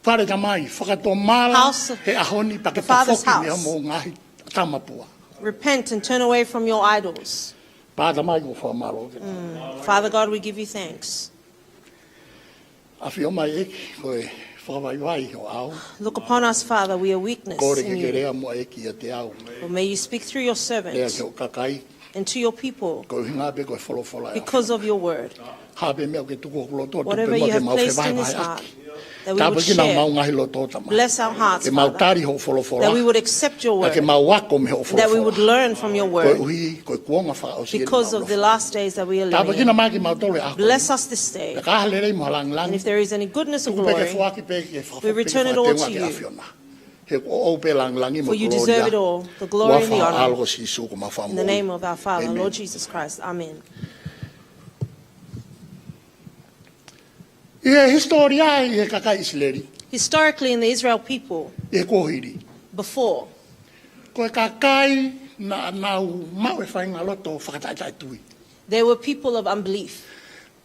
Fale tamai, fakatomala House of he ʻaho ni pea ke the Father's tafoki mei house. Hoʻomou ngaahi tamapua. Repent and turn away from your idols. Pea tamai ko fakamālō ke. Mm. Father God, we give you thanks. ʻAfio mai ʻEiki, ko e fakavaivai hoʻo ʻao. Look upon us, Father, we are weakness Kole in ke ke you. Lea muʻa ʻEiki ʻiate au. But may you speak through your servant Lea ki hoʻo kakai. And to your people Ko e ʻuhinga pē ko e folofola ʻa e because of your word. Hā pē meʻa ʻoku ke tuku hoku loto, tuku Whatever pē you muʻa ke have mau placed in this fevahevaheʻaki. heart, that we would Tāpuekina share. Mau ngaahi loto, Tamai. Bless our hearts, Ke mau Father, tali hoʻo folofola. That we would accept your Pea ke word, mau ako mei hoʻo folofola. That we would learn from your word. Koeʻuhi, ko e kuonga fakaʻosi eni Because mau of the nofo. Last days that we are living Tāpuekina in. Mai kimautolu he ʻaho ko eni. Bless us this day. Pea ka ʻi ai ha lelei mo ha lāngilangi. And if there is any goodness or Tuku pē ke glory, foaki pē ke fakafoki we return it all to fakateunga ki he you. ʻAfiona. He ʻoku ʻoʻou pē lāngilangi mo e kolōlia. For you deserve it all, the glory and the honor. Huafa ʻo ho ʻAlo ko Sīsū ko homau Fakamoʻui. In the name of our Father, ʻĒmeni. Lord Jesus Christ. Amen. ʻI he hisitōlia ʻi he kakai ʻIsileli. Historically, in the Israel people, ʻI he kuohili. Before, Ko e kakai naʻa nau maʻu e faʻahinga loto fakataʻetaʻetui. They were people of unbelief.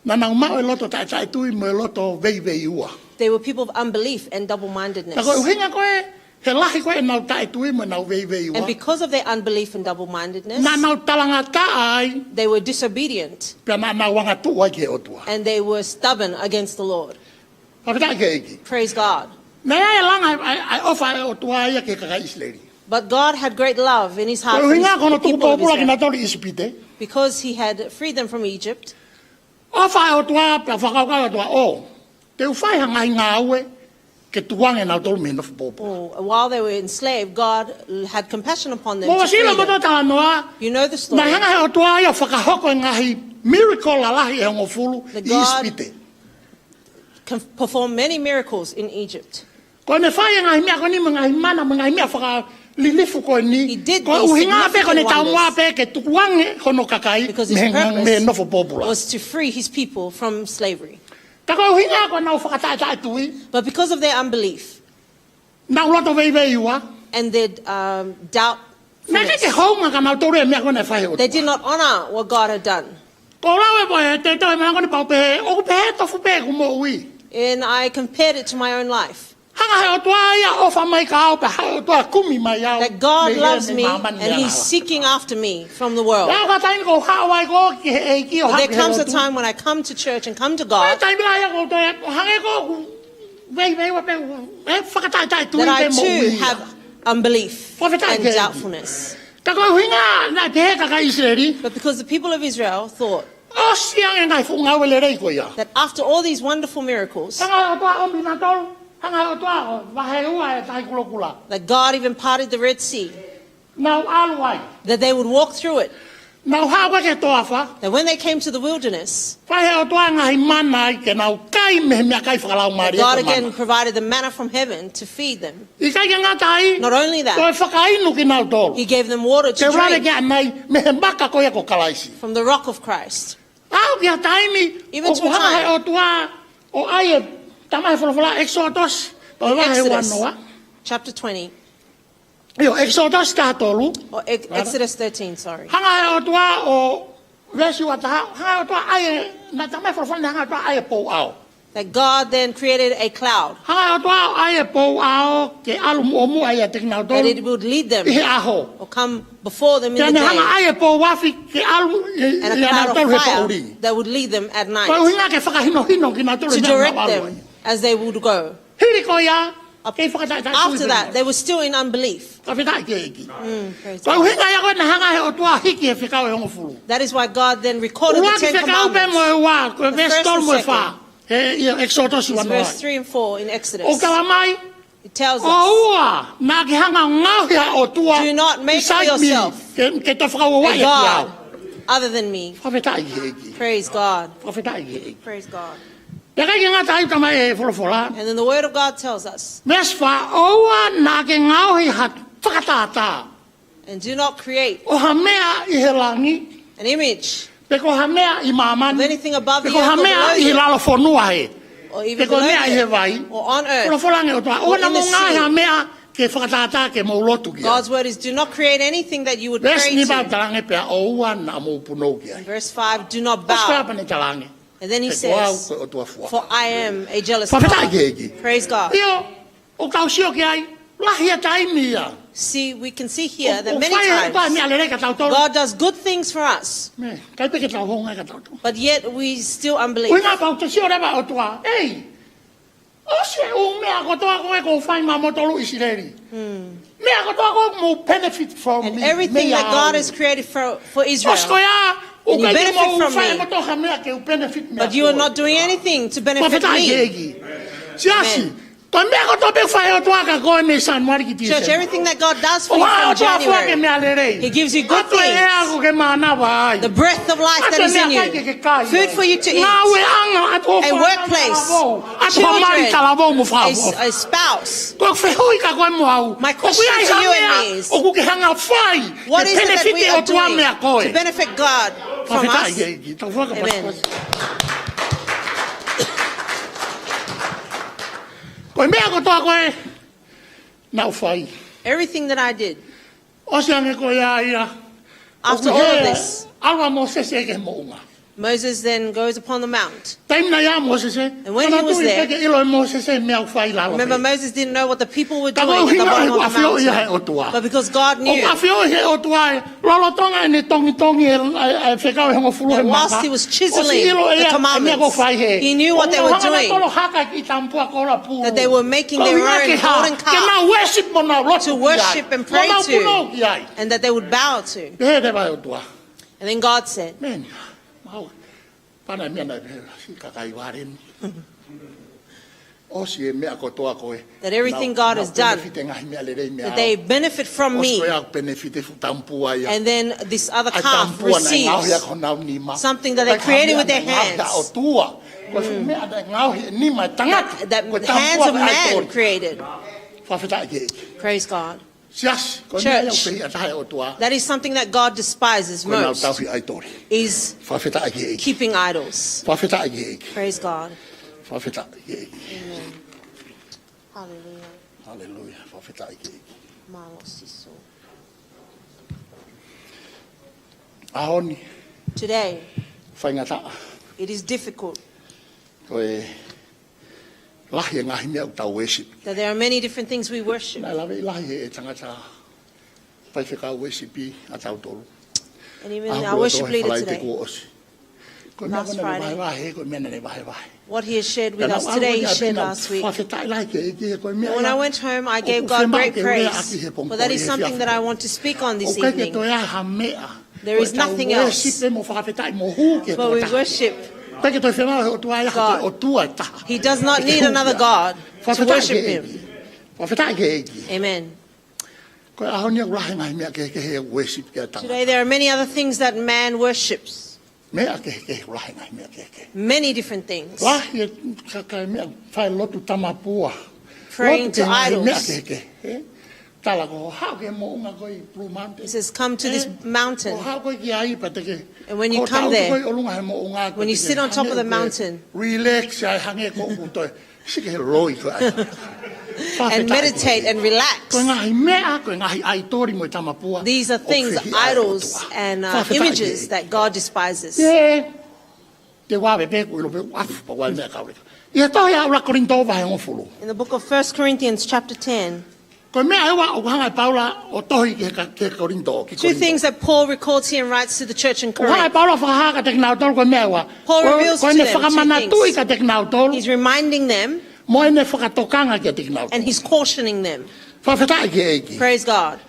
Naʻa nau maʻu e loto taʻetaʻetui mo e loto veiveiua. They were people of unbelief and double-mindedness. Pea ko e ʻuhinga ko ē, he lahi ko ē ʻenau taʻetui mo ʻenau veiveiua. And because of their unbelief and double-mindedness, Naʻa nau talangataʻa ai. They were disobedient. Pea naʻa nau angatuʻu ai ki he ʻOtua. And they were stubborn against the Lord. Fakafetaʻi ki he ʻEiki. Praise God. Naʻe ʻi ai e langa ʻa e, ʻa e, ʻa e ʻofa ʻa e ʻOtua ia ki he kakai ʻIsileli. But God had great love in his heart for his, the people of Israel. Ko e ʻuhinga ko hono tuku pōpula kinautolu ʻi ʻIsipite. Because he had freed them from Egypt. ʻOfa ʻa e ʻOtua pea fakakaukau ʻa e ʻOtua, ʻo, te u fai ha ngaahi ngāue ke tukuange kinautolu mei he nofo pōpula. Oh, while they were enslaved, God had compassion upon them to free them. Mou ʻosi ʻilo mo e talanoa. You know the story. Naʻe hanga ʻe he ʻOtua ia ʻo fakahoko e ngaahi miracle lalahi ʻe hongofulu ʻi ʻIsipite. That God can perform many miracles in Egypt. Ko ʻene fai e ngaahi meʻa ko eni mo e ngaahi mana mo e ngaahi meʻa fakalilifu ko eni. He did these significant wonders. Ko e ʻuhinga pē ko ʻene taumuʻa pē ke tukuange hono kakai mei he, mei he nofo pōpula. Because his purpose was to free his people from slavery. Ka ko e ʻuhinga ko ʻenau fakataʻetaʻetui. But because of their unbelief Nau loto veiveiua. And their, um, doubtfulness. Naʻe ʻikai ke hounga kia nautolu e meʻa ko ē naʻe fai ʻe he ʻOtua. They did not honor what God had done. Ko e lau ē, pea ʻi he tētē ʻo e meʻa ko eni pau pē, ʻoku pehē tofu pē ʻeku moʻui. And I compared it to my own life. Hanga ʻe he ʻOtua ia ʻo ʻofa mai kia au pea hanga ʻe he ʻOtua ʻo kumi mai au. That God loves me and he's seeking after me from the world. Mei he māmani ʻanenai. Pea ʻi he taimi ko ē ʻoku ou haʻu ai ko ē ki he ʻEiki ʻo haʻu ki he lotu. But there comes a time when I come to church and come to God. Ko e taimi lahi ia ʻoku ou toe ʻi ai, ʻo hangē ko ē ʻoku veiveiua pē, ʻe fakataʻetaʻetui pē moʻui ia. That I too have unbelief and doubtfulness. Fakafetaʻi ki he ʻEiki. Ka ko e ʻuhinga naʻe pehē e kakai ʻIsileli. But because the people of Israel thought ʻOsi ange e ngaahi fuʻu ngāue lelei ko ia. That after all these wonderful miracles, Hanga ʻe he ʻOtua ʻo ʻomi kinautolu, hanga ʻe he ʻOtua ʻo vaheua e Tahi Kulokula. That God even parted the Red Sea. Nau ʻalu ai. That they would walk through it. Nau haʻu ko ē ki he toafa. That when they came to the wilderness, Fai ʻe he ʻOtua e ngaahi mana ai ke nau kai mei he meʻakai fakalaumālie ko e mana. That God again provided the manna from heaven to feed them. ʻIkai ke ngata ai, Not only that, toe fakainu kinautolu. He gave them water to drink. Ke lave ki ai mei he maka ko ia ko Kalaisi. From the rock of Christ. Aʻu ki ha taimi, Even to a time. ʻOku hanga ʻe he ʻOtua ʻo ʻai e, talamai ʻe he folofola, ʻEkisoto, ko e vahe uanoa. Exodus chapter twenty. ʻIo, ʻEkisoto taha tolu. Or Ex-, Exodus thirteen, sorry. Hanga ʻe he ʻOtua ʻo, veesi ua taha, hanga ʻe he ʻOtua ʻo ʻai e, naʻe talamai ʻe he folofola naʻe hanga ʻe he ʻOtua ʻo ʻai e pou ʻao. That God then created a cloud. Hanga ʻe he ʻOtua ʻo ʻai e pou ʻao ke ʻalu muʻomuʻa ʻiate kinautolu ʻi he ʻaho. That it would lead them or come before them in the day. Pea ne hanga ʻo ʻai e pou afi ke ʻalu ʻi, ʻiate kinautolu he poʻuli. And a cloud of fire that would lead them at night. Ko e ʻuhinga ke fakahinohino kinautolu he meʻa ʻoku nau ʻalu ai. To direct them as they would go. Hili ko ia, kei fakataʻetaʻetui pē. After that, they were still in unbelief and doubtfulness. Fakafetaʻi ki he ʻEiki. Mm, praise God. Ko e ʻuhinga ia ko ē naʻe hanga ʻe he ʻOtua ʻo hiki e fekau ʻe hongofulu. That is why God then recorded the Ten Commandments. ʻUluaki fekau pē mo e ua, ko e veesi tolu mo e fā. The first and the second. He, ʻio, ʻEkisoto uanoa. Is verse three and four in Exodus. ʻOku talamai, It tells us, ʻOua naʻa ke hanga ʻo ngaohi ha ʻotua besides me, Do not make for yourself ke, ke toe fakauaʻi ʻaki au. A god other than me. Fakafetaʻi ki he ʻEiki. Praise God. Fakafetaʻi ki he ʻEiki. Praise God. Pea ʻikai ke ngata ai, talamai ʻe he folofola. And then the word of God tells us, Veesi fā, ʻOua naʻa ke ngaohi ha Fakatātā. And do not create ʻo ha meʻa ʻi he langi, an image pe ko ha meʻa ʻi māmani, of anything above pe the ko ha earth or meʻa below ʻi the he earth, lalo fonua he, or pe even ko ha below meʻa ʻi the he earth, vai, or on ko e lalo earth. fonua ʻo e ʻOtua. Or ʻOua naʻa in the mou ngāue sea. ha meʻa ke fakatātā ke mou lotu ki ai. God's word is, do not create anything that you would Veesi pray ni pau to. Talaange pea ʻoua naʻa mou punou ki ai. Verse five, do not ʻOsi ko ia bow. Pea ne talaange, And then he he ko au says, ko e ʻOtua fuafuaʻi. For I am a jealous Fakafetaʻi ki he God. ʻEiki. Praise God. ʻIo, ʻoku tau sio ki ai, lahi e taimi ia. See, we can see here that ʻOku many fai e ʻOtua e meʻa times lelei kia tautolu. God does good things for us, Mē, ʻikai pē ke tau houngaʻi kia tautolu. But yet we still ʻUhinga unbelieve. pau te sio leva ʻOtua, ei, ʻosi e ʻū meʻa kotoa ko ē ʻoku fai maʻa moutolu ʻIsileli. Meʻa kotoa ko ē ʻoku mou benefit from And me, everything meia that God au. has created for, for Israel. ʻOsi ko ia, And you ʻoku ʻikai ke benefit mou from fai me. ʻe moutolu ha meʻa ke u benefit meʻa But you are koe. not doing anything to benefit Fakafetaʻi ki he me. ʻEiki. Siasi, Amen. ko e meʻa kotoa pē ʻoku fai ʻe he ʻOtua kia koe mei Sānuali ki Church, Tīsema. Everything that God does for ʻOku you ʻomai ʻe he from ʻOtua ʻa e meʻa January, lelei. He gives you good ʻOku ʻomai ʻe he ʻEiki things. ʻa e meʻa ke ke mānava ai. The breath of life ʻOku that ʻomai is ʻe he in ʻEiki ke you, kai. food for you to eat, Ngāueʻanga, ʻoku ʻomai a ʻe he ʻOtua workplace, talavou. ʻOku ʻomai ʻe he ʻOtua children, talavou mo a, fānau. a spouse. Ko e fehuʻi kia koe mo au. My ʻOku question ʻi ai to ha you meʻa is, ʻoku ke hanga fai What ke is it that benefit we e are ʻOtua meia doing koe. To benefit God from Fakafetaʻi us? ki he ʻEiki. Tau fakapasipasi. Amen. Ko e meʻa kotoa ko ē naʻa ku fai. Everything that I did, ʻOsi ange ko ia ia. After ʻOku all of hē, this, ʻalu ʻa Mōsese ki he moʻunga. Moses then goes upon the mount. Taimi naʻe ʻi ai ʻa Mōsese, And when he was naʻe ʻikai there, ke ʻilo ʻe Mōsese e meʻa ʻoku fai lalo. Remember, Moses didn't know what the people were Ka doing ko e at the ʻuhinga bottom ʻoku of the ʻafioʻi ia ʻe he mountain. ʻOtua. But because God knew, ʻOku ʻafioʻi ʻe he ʻOtua e lolotonga ʻene tongitongi e, e, e fekau ʻe hongofulu he that maka. whilst he was chiseling ʻOsi ʻilo ʻe the ia e meʻa ʻoku fai commandments, hē. he knew what they were ʻOku nau hanga doing, nautolu ʻo haka e kiʻi tamapua koula pū. that they were making Ko e their ʻuhinga own ke hā, golden ke nau calf worship mo nau lotu to ki ai. worship and Mo pray nau punou to, ki ai. and that they would bow to. Pehē leva ʻe he ʻOtua. And then God said, Meni, mau. Pana e meʻa naʻe pehē, siʻi kakai vale ni. ʻOsi e meʻa kotoa ko ē. That everything God has done, Nau, nau benefit e ngaahi meʻa lelei meia au. that they benefit from ʻOsi me. Ko ia ʻoku benefit e fuʻu tamapua ia. And then this other ʻA e calf tamapua naʻe ngaohi receives ʻaki honau nima. something that they ʻIkai ha created meʻa with their naʻe ngaohi ʻa e hands. ʻOtua. Ko e fuʻu meʻa naʻe ngaohi ʻe he nima ʻo e tangata. That Ko e tamapua hands of ko e man ʻaitoli. Created. Fakafetaʻi ki he ʻEiki. Praise God. Siasi, ko e meʻa ia ʻoku Church, pehē ʻataʻatā ʻe he ʻOtua. That is something that God despises Ko ʻenau most, tauhi ʻaitoli. Is Fakafetaʻi ki he ʻEiki. Keeping idols. Fakafetaʻi ki he ʻEiki. Praise God. Fakafetaʻi ki he ʻEiki. Amen. Hallelujah. Haleluia. Fakafetaʻi ki he ʻEiki. Mālō Sīsū. ʻAho ni, Today, faingataʻa. It is difficult Ko e lahi e ngaahi meʻa ʻoku tau worship. That there are many different things we worship. Naʻe lave lahi he tangata faifekau worship ʻatautolu. And even our worship leader today, Ko e meʻa ko ē naʻe vahevahe, ko e meʻa naʻe vahevahe. What he has shared with us today, he shared last week. When I went home, I gave God great praise. But that is something that I want to speak on this evening. There is nothing else. But we worship God. He does not need another God to worship him. Amen. Today there are many other things that man worships. Many different things. Praying to idols. He says, "Come to this mountain." And when you come there, when you sit on top of the mountain, and meditate and relax. These are things, idols and images that God despises. In the book of First Corinthians chapter ten, two things that Paul records here and writes to the church in Corinth. Paul reveals to them two things. He's reminding them and he's cautioning them. Praise God.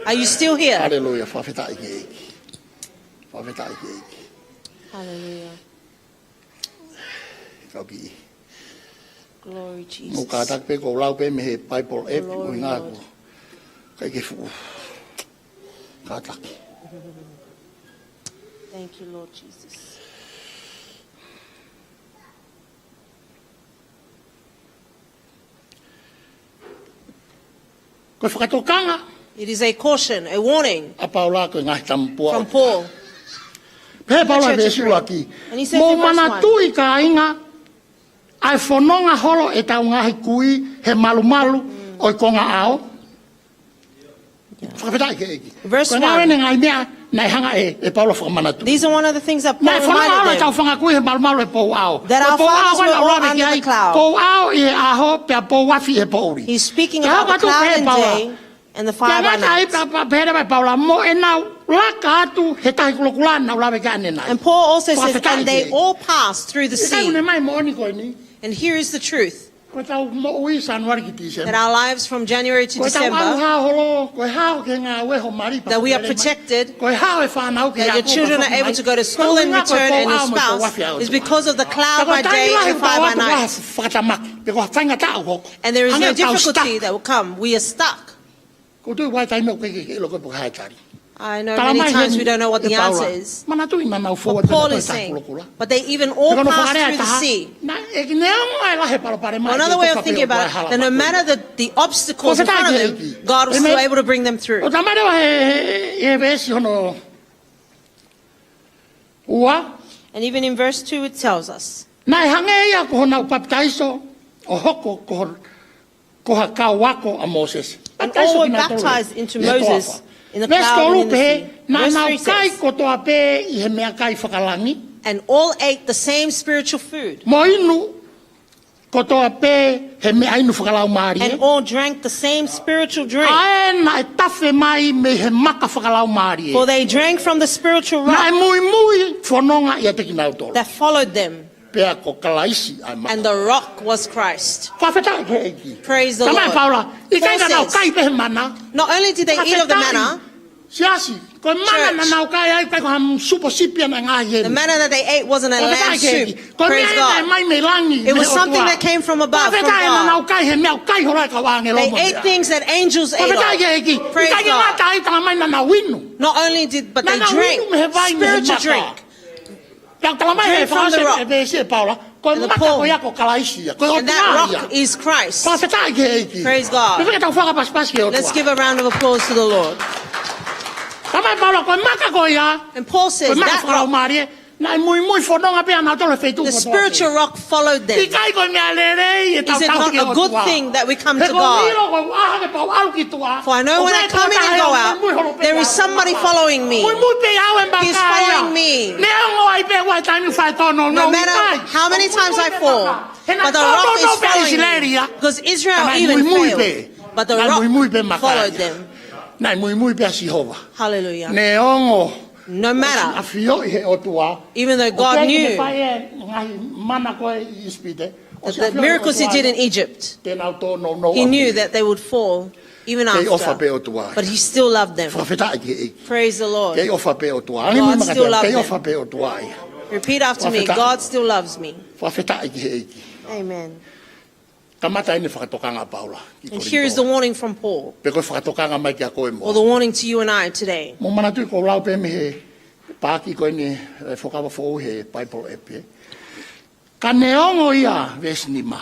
Are you still here? Hallelujah. Glory, Jesus. Thank you, Lord Jesus. Ko e fakatokanga It is a caution, a warning ʻa Paula ko e ngaahi tamapuʻa. from Paul. Pehē ʻe Paula he Chapter veesi three. ʻuluaki. And he says Mou in verse one, manatuʻi kāinga, ʻa e fononga holo ʻetau ngaahi kui he malumalu ʻo e konga ʻao. Fakafetaʻi ki he ʻEiki. Verse Ko e ngāue one. ʻene ngaahi meʻa naʻe hanga ʻe, ʻe Paula fakamanatu. These are one of the things that Paul Naʻe fononga holo reminded ʻetau them. fanga kui he malumalu ʻo e pou ʻao. That Ko e our pou ʻao fathers ko ē were naʻa all ʻuluaki under ai, the cloud. Pou ʻao ʻi he ʻaho, pea pou afi he poʻuli. He's speaking Ka about the hoko atu pē cloud in Paula. day and the Pea fire by ngata ai night. pea, pea pehē mai Paula, mo ʻenau laka atu he tahi kulokula naʻa ku lave ki ai ʻanenai. And Paul also says, Fakafetaʻi and they ki he ʻEiki. all passed through the ʻIkai ke sea. ne mai moʻoni ko eni. And here is the truth, Ko ʻetau moʻui Sānuali ki Tīsema. that our lives from January to Ko ʻetau ʻalu December, hao holo, ko e hao ki he ngāue ho mali that we are papelema. Protected, Ko e hao e fānau ke that your ako, children ka are able fakamoʻoni. to go to Ko school e and ʻuhinga ko e return, pou and your ʻao mo e pou spouse, afi ʻa e is ʻOtua. because of the cloud Ka ko by e taimi day lahi and the fire by ʻoku night. ʻosi fakatamaki, pe ko e faingataʻa ʻoku hoko. And there is Hangē no ʻetau difficulty stuck. That will come. We are stuck. Ko e tuʻu ʻi he taimi ʻoku ʻikai ke ʻilo pe ko e hā e tali. I know Tala many mai times heni we don't know what the ʻe Paula, answer is. Manatuʻi naʻa nau But fou atu Paul he is tahi saying, kulokula. but they even Pe all ko hono passed fakalea through the taha, sea. Naʻe ʻikai ke ne ongo e lahi e palopalema. Another way of thinking about it, that no matter the, the obstacles in front of them, God was still able to bring them through. ʻO talamai leva he, he, he veesi hono ua. And even in verse two, it tells us Naʻe hangē ia ko honau papitaiso ʻo hoko ko, ko ha kau ako ʻa Mōsese. And all were baptized into Moses in the cloud and in the sea. Verse three says, Naʻa nau kai kotoa pē ʻi he meʻakai fakalangi. And all ate the same spiritual food. Mo inu kotoa pē he meʻa inu fakalaumālie. And all drank the same spiritual drink. ʻA ē naʻe tafe mai mei he maka fakalaumālie. For they drank from the spiritual rock. Naʻe muimui fononga ʻiate kinautolu. That followed them. Pea ko Kalaisi ʻa e maka. And the rock was Christ. Fakafetaʻi ki he ʻEiki. Praise the Tala mai Lord. Paula, ʻikai ke nau kai pē he mana. Not only did they eat of the manna, Siasi, ko e mana naʻa nau kai ai, ʻikai ko ha supo sipi naʻe ngaohi eni. The manna that they ate wasn't a lamb soup. Ko e meʻa naʻe mai mei langi. It was something that came from above, from God. Naʻa nau kai he meʻa ʻoku kai holo ai e kau ʻāngelo mo e meʻa. They ate things that angels ate of. Fakafetaʻi ki he ʻEiki. Praise God. ʻIkai ke ngata ai, tala mai naʻa nau inu. Not only did, but they drank spiritual drink. Naʻa nau inu mei he vai ʻo e maka. Pea tala mai he veesi ʻa Paula, ko e maka ko ia ko Kalaisi ia, ko e ʻOtua ia. And that rock is Christ. Fakafetaʻi ki he ʻEiki. Praise God. Pea ke tau fakapasipasi ki he ʻOtua. Let's give a round of applause to the Lord. Tala mai Paula, ko e maka ko ia, And Paul says that rock, ko e maka fakalaumālie, naʻe muimui fononga pē ʻia nautolu he feituʻu kotoa pē. The spiritual rock followed them. ʻIkai ko e meʻa lelei e tau tau ki he ʻOtua. Is it not a good thing that we come to God? He ko e ʻilo ko e ʻaho ke pau ʻalu ki tuʻa. For I know when I come in and go out, there is somebody following me. Muimui pē au e maka ia. He's following me. Neongo ai pē ʻoku ʻi ai e taimi ʻoku faʻa tōnounou. No matter how many times I fall, but the rock is following me. Because Israel even failed, but the rock followed them. Naʻe muimui pē ʻa Sihova. Hallelujah. Neongo. No matter, ʻAfioʻi he ʻOtua. Even though God knew ʻOku ʻikai ke ne fai e ngaahi mana ko ē ʻi ʻIsipite. The miracles he did in Egypt, Te nau tōnounou. He knew that they would fall even after. Kei ʻofa pē ʻOtua. But he still loved them. Fakafetaʻi ki he ʻEiki. Praise the Lord. Kei ʻofa pē ʻOtua. God still loved them. Kei ʻofa pē ʻOtua ia. Repeat after me. God still loves me. Fakafetaʻi ki he ʻEiki. Amen. Kamata eni e fakatokanga ʻa Paula. And here is the warning from Paul, Pe ko e fakatokanga mai kiate koe mo au. Or the warning to you and I today. Mou manatuʻi ʻoku ou lau pē mei he paaki ko eni, e Fuakava Foʻou he Bible app. Ka neongo ia, veesi nima.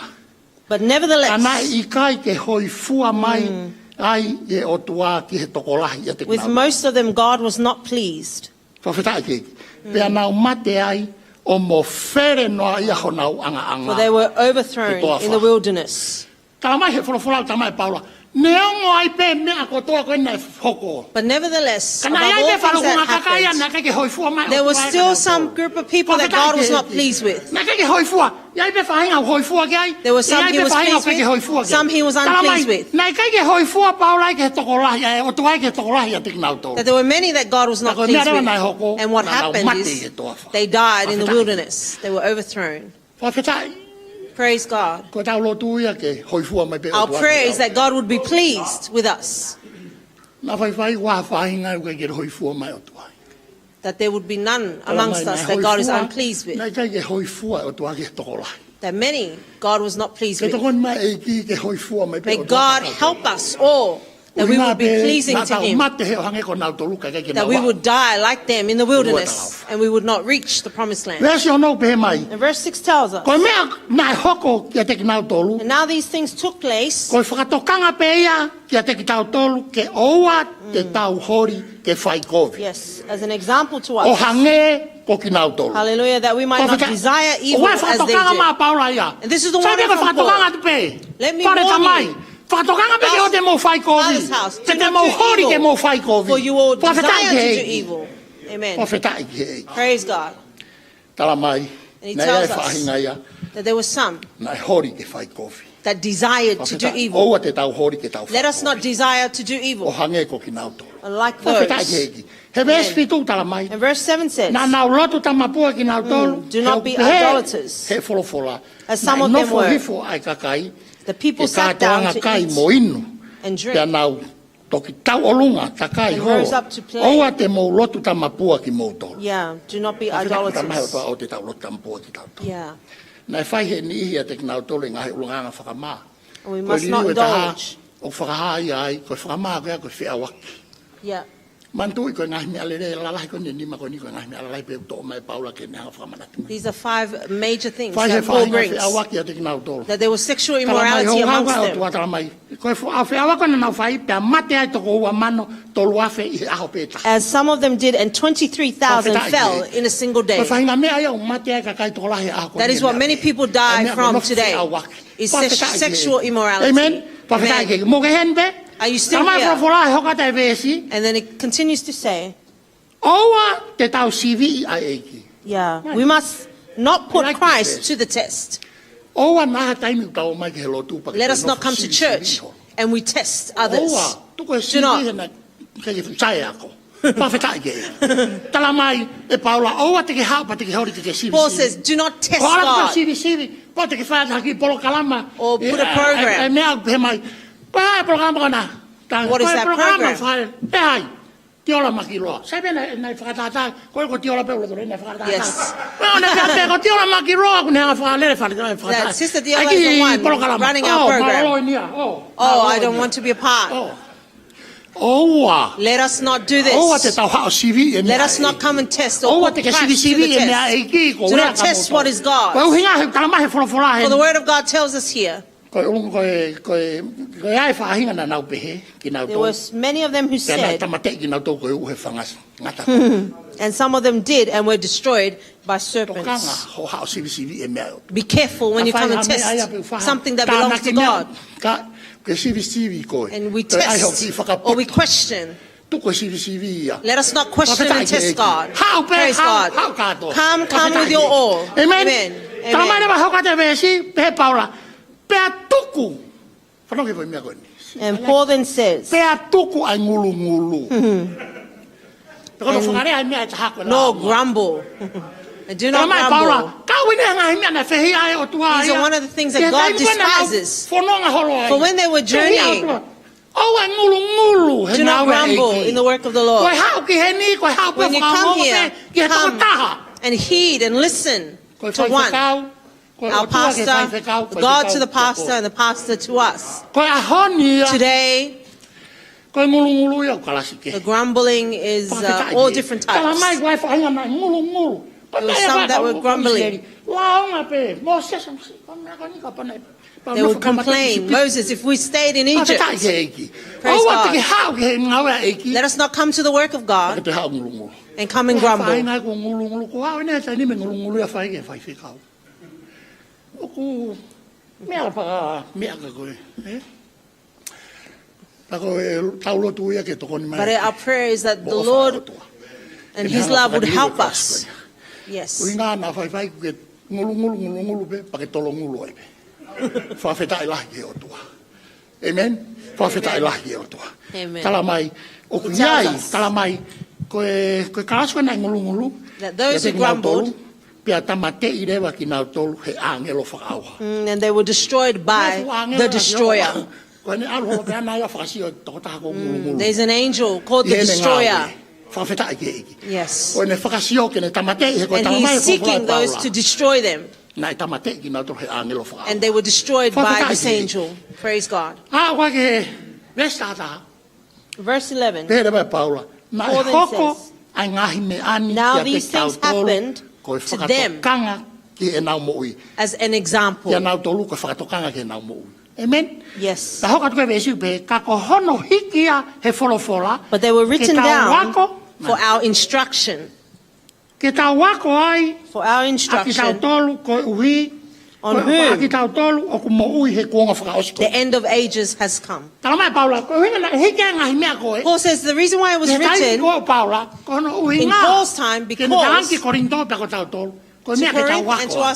But nevertheless, Ka naʻe ʻikai ke hoifua mai ai e ʻOtua ki he tokolahi ʻiate kinautolu. With most of them God was not pleased. Fakafetaʻi ki he ʻEiki. Pea nau mate ai ʻo mofele noa ia honau ʻangaʻanga. For they were overthrown in the wilderness. Tala mai he folofola, tala mai Paula. Neongo ai pē meʻa kotoa ko ē naʻe hoko. But nevertheless, above all things that happened, there was still some group of people that God was not pleased with. Naʻe ʻi ai pē faʻahinga kakai ia naʻe ʻikai ke hoifua mai e ʻOtua. Fakafetaʻi ki he ʻEiki. Naʻe ʻikai ke hoifua. ʻI ai pē faʻahinga ʻoku hoifua ki ai. There were some he was pleased with, some he was unpleased with. Tala mai, naʻe ʻikai ke hoifua Paula ia ki he tokolahi, e ʻOtua ia ki he tokolahi ʻiate kinautolu. That there were many that God was not pleased with. Ka ko e meʻa leva naʻe hoko, naʻa nau mate ʻi he toafa. And what happened is, they died in the wilderness. They were overthrown. Fakafetaʻi. Praise God. Ko ʻetau lotu ia ke hoifua mai pē ʻOtua. Our prayer is that God would be pleased with us. Naʻa faifai ʻoku ʻi ai ha faʻahinga ʻoku ʻikai ke hoifua mai e ʻOtua. That there would be none amongst us that God is unpleased with. Naʻe ʻikai ke hoifua e ʻOtua ki he tokolahi. That many God was not pleased with. Ke tokoni mai e ʻEiki ke hoifua mai pē ʻOtua. May God help us all that we would be pleasing to him, mate he ʻo hangē ko nautolu kae ʻikai ke that we would die like them in the wilderness, and we would not reach the promised land. Veesi ono pehē mai. And verse six tells us, ko e meʻa naʻe hoko kiate kinautolu, and now these things took place, ko e fakatokanga pē ia kiate kitautolu ke ʻoua te tau holi ke fai kovi. Yes, as an example to us. ʻO hangē ko kinautolu. Hallelujah, that we might not desire evil as they did. ʻOku ʻi ai e fakatokanga mai ʻa Paula ia. And this is the warning from Paul. Sai pē ko e fakatokanga atu pē. Let me warn you. Father Tamai. Fakatokanga pē ke ʻoua te mou fai kovi. Father's house, do not do evil, for you will desire to do evil. Pea te mou holi ke mou fai kovi. Fakafetaʻi ki he ʻEiki. Amen. Fakafetaʻi ki he ʻEiki. Praise God. Tala mai, naʻe ʻi ai e faʻahinga ia. And he tells us that there were some that desired to do evil. Naʻe holi ke fai kovi. Fakafetaʻi, ʻoua te tau holi ke tau fai kovi. Let us not desire to do evil. ʻO hangē ko kinautolu. Like those. Fakafetaʻi ki he ʻEiki. Amen. He veesi fitu tala mai. And verse seven says, naʻa nau lotu tamapua kinautolu. Mm, do not be idolaters, he ʻoku pehē he folofola, as some of them were. Naʻe nofo hifo ʻa e kakai, the people sat down to eat and drink. Ke kātoanga kai mo inu. Pea nau toki tauʻolunga, takai holo. And rose up to play. ʻOua te mou lotu tamapua kimoutolu. Yeah, do not be idolaters. Fakafetaʻi ki he ʻOtua, ʻoua te tau lotu tamapua kitautolu. Yeah. Naʻe fai he niʻihi ʻiate kinautolu e ngaahi ʻulungaanga fakamā. And we must not indulge. Ko e liliu ʻe taha ʻoku fakahā ia ai, ko e fakamā ko ia ko e feʻauaki. Yeah. Manatuʻi ko e ngaahi meʻa lelei lalahi ko eni ʻe nima ko eni ko e ngaahi meʻa lalahi pē ʻoku toʻo mai ʻe Paula ke ne hanga ʻo fakamanatu mai. These are five major things that Paul brings. Fai he faʻahinga feʻauaki ʻiate kinautolu. That there was sexual immorality amongst them. Tala mai, houhau ʻa e ʻOtua, tala mai. Ko e fo-, ʻa e feʻauaki naʻa nau fai, pea mate ai toko ua mano tolu afe ʻi he ʻaho pē taha. As some of them did, and twenty-three thousand fell in a single day. Fakafetaʻi ki he ʻEiki. Ko e faʻahinga meʻa ia ʻoku mate ai e kakai tokolahi he ʻaho ko eni. That is what many people die from today, is sex-, sexual immorality. Amen. Fakafetaʻi ki he ʻEiki. Amen. Mou kei ʻi heni pē? Are you still here? Tala mai e folofola, ʻe hoko atu e veesi. And then it continues to say, ʻoua te tau siviʻi ʻa e ʻEiki. Yeah, we must not put Christ to the test. Right. I like this verse. ʻOua naʻa ha taimi ʻoku tau ō mai ki he lotu pea ke nofo siviʻi holo. Let us not come to church and we test others. ʻOua, tuku e sivi he naʻe ʻikai ke fuʻu sai e ako. Do not. Fakafetaʻi ki he ʻEiki. Tala mai ʻe Paula, ʻoua te ke haʻu pea te ke holi ke ke sivi. Paul says, do not test God. Ko e ʻalu ke sivi sivi, pea te ke fai ha kiʻi polokalama. Or put a program. ʻA e, ʻa e, ʻa e meʻa ʻoku pehē mai. Ko e hā e polokalama ko ena? What is that program? Ko e polokalama fai. ʻE hai? Tiola Makiloa. Sai pē naʻe, naʻe fakatātā, ko e ko Tiola pē ʻoku loto naʻe fakatātā. Yes. Pea ʻoku ne pehē atu ko Tiola Makiloa, ʻoku ne hanga ʻo fakalele, fakalele, fakalele. That Sister Tiola is the one running our program. ʻAi e kiʻi polokalama. Oh, mālō ʻeni ia. Oh, mālō ʻeni ia. Oh, I don't want to be a part. Oh. ʻOua. Let us not do this. ʻOua te tau haʻu ʻo siviʻi e meʻa ʻa e ʻEiki. Let us not come and test or put Christ to the test. ʻOua te ke sivi siviʻi e meʻa ʻa e ʻEiki, ko e ʻuhinga ko e folofola. Do not test what is God. Ko e ʻuhinga he tala mai he folofola heni. For the word of God tells us here. Ko e ʻulunga ko e, ko e, ko e ʻi ai e faʻahinga naʻa nau pehē kinautolu. There was many of them who said, pea naʻe tāmateʻi kinautolu koeʻuhi he fanga ngata. And some of them did and were destroyed by serpents. Tokanga hoʻo haʻu ʻo sivi siviʻi e meʻa. Be careful when you come and test something that belongs to God. Ka fai ha meʻa ia pea u faha tānaki meʻa, ka ke sivi sivi koe. And we test or we question. Ko e ʻai hoʻo kiʻi fakapotu. Tuku e sivi sivi ia. Let us not question and test God. Fakafetaʻi ki he ʻEiki. Haʻu pē, haʻu, haʻu kātoa. Praise God. Come, come with your all. Fakafetaʻi ki he ʻEiki. Amen. Amen. Amen. Tala mai leva e hoko atu e veesi, pehē ʻe Paula, pea tuku. Fanongo ki he foʻi meʻa ko eni. And Paul then says, pea tuku ʻa e ngulungulu. Mm-hmm. Pea ko hono fakalea e meʻa ʻe taha ko e lāunga. And nor grumble. And do not grumble. Tala mai ʻe Paula, ko e ʻuhinga ia e ngaahi meʻa naʻe fehiʻa ai e ʻOtua ia. These are one of the things that God despises. He taimi ko ē naʻa nau fononga holo ai. For when they were journeying, fehiʻa e ʻOtua. ʻOua ʻe ngulungulu he ngāue ʻa e ʻEiki. Do not grumble in the work of the Lord. Ko e haʻu ki heni, ko e haʻu pē ʻo fakaongo pē ki he tokotaha. When you come here, come and heed and listen to one. Ko e faifekau, ko e ʻOtua ki he faifekau, faifekau ki he ʻOtua. Our pastor, God to the pastor, and the pastor to us. Ko e ʻaho ni ia. Today, ko e ngulungulu ia ʻoku kalasi kehe. The grumbling is, uh, all different types. Fakafetaʻi ki he ʻEiki. Tala mai ko e faʻahinga naʻe ngulungulu. There were some that were grumbling. Lāunga pē, Mōsese, Mōsese, ko e meʻa ko eni ka pane. They would complain, Moses, if we stayed in Egypt. Fakafetaʻi ki he ʻEiki. Praise God. ʻOua te ke haʻu ki he ngāue ʻa e ʻEiki. Let us not come to the work of God and come and grumble. Pea ke toe haʻu ngulungulu. Ko e faʻahinga ko e ngulungulu, ko e ʻuhinga ia e taimi ʻe ngulungulu ia fai ki he faifekau. ʻOku meʻa pē, meʻa ka ko e, ē? Ka ko e tau lotu ia ke tokoni mai. But our prayer is that the Lord and His love would help us. Ke ne hanga ʻo fakaʻilonga e kalasi ko ia. Yes. ʻUhinga naʻa faifai ke ngulungulu, ngulungulu pē, pea ke tolongulu ai pē. Fakafetaʻi lahi ki he ʻOtua. Amen. Fakafetaʻi lahi ki he ʻOtua. Amen. Tala mai, ʻoku ʻi ai, tala mai, ko e, ko e kalasi ko ē naʻe ngulungulu, that those who grumbled, pea tāmateʻi leva kinautolu he ʻāngelo fakaʻauha. Mm, and they were destroyed by the destroyer. Ko e fuʻu ʻāngelo ia ʻa Sihova. Ko ʻene ʻalu holo pē ʻana ia ʻo fakasio e tokotaha ko e ngulungulu. Mm, there's an angel called the destroyer. ʻI heʻene ngāue. Fakafetaʻi ki he ʻEiki. Yes. Ko ʻene fakasio ke ne tāmateʻi he ko e tala mai he folofola ʻa Paula. And he's seeking those to destroy them. Naʻe tāmateʻi kinautolu he ʻāngelo fakaʻauha. And they were destroyed by this angel. Fakafetaʻi ki he ʻEiki. Praise God. ʻA, ʻoku ʻi ai e veesi taha taha. Verse eleven. Pehē leva ʻe Paula, naʻe hoko ʻa e ngaahi meʻa ni kiate kitautolu ko e fakatokanga ki heʻenau moʻui. As an example. Naʻe hoko atu ko e veesi pē, ka ko hono hiki ia he folofola, ke tau ako, for our instruction. Ke tau ako ai, for our instruction, ʻa kitautolu koeʻuhi, on whom, ʻa kitautolu ʻoku moʻui he kuonga fakaʻosi ko eni. The end of ages has come. Talamai ʻe Paula, ko e ʻuhinga naʻe hiki ai e ngaahi meʻa ko ē. Paul says the reason why it was written, Paula, ko hono ʻuhinga, in Paul's time, because, ke ne talaange ki Kolinitō pea ko kitautolu, ko e meʻa ke tau ako ai.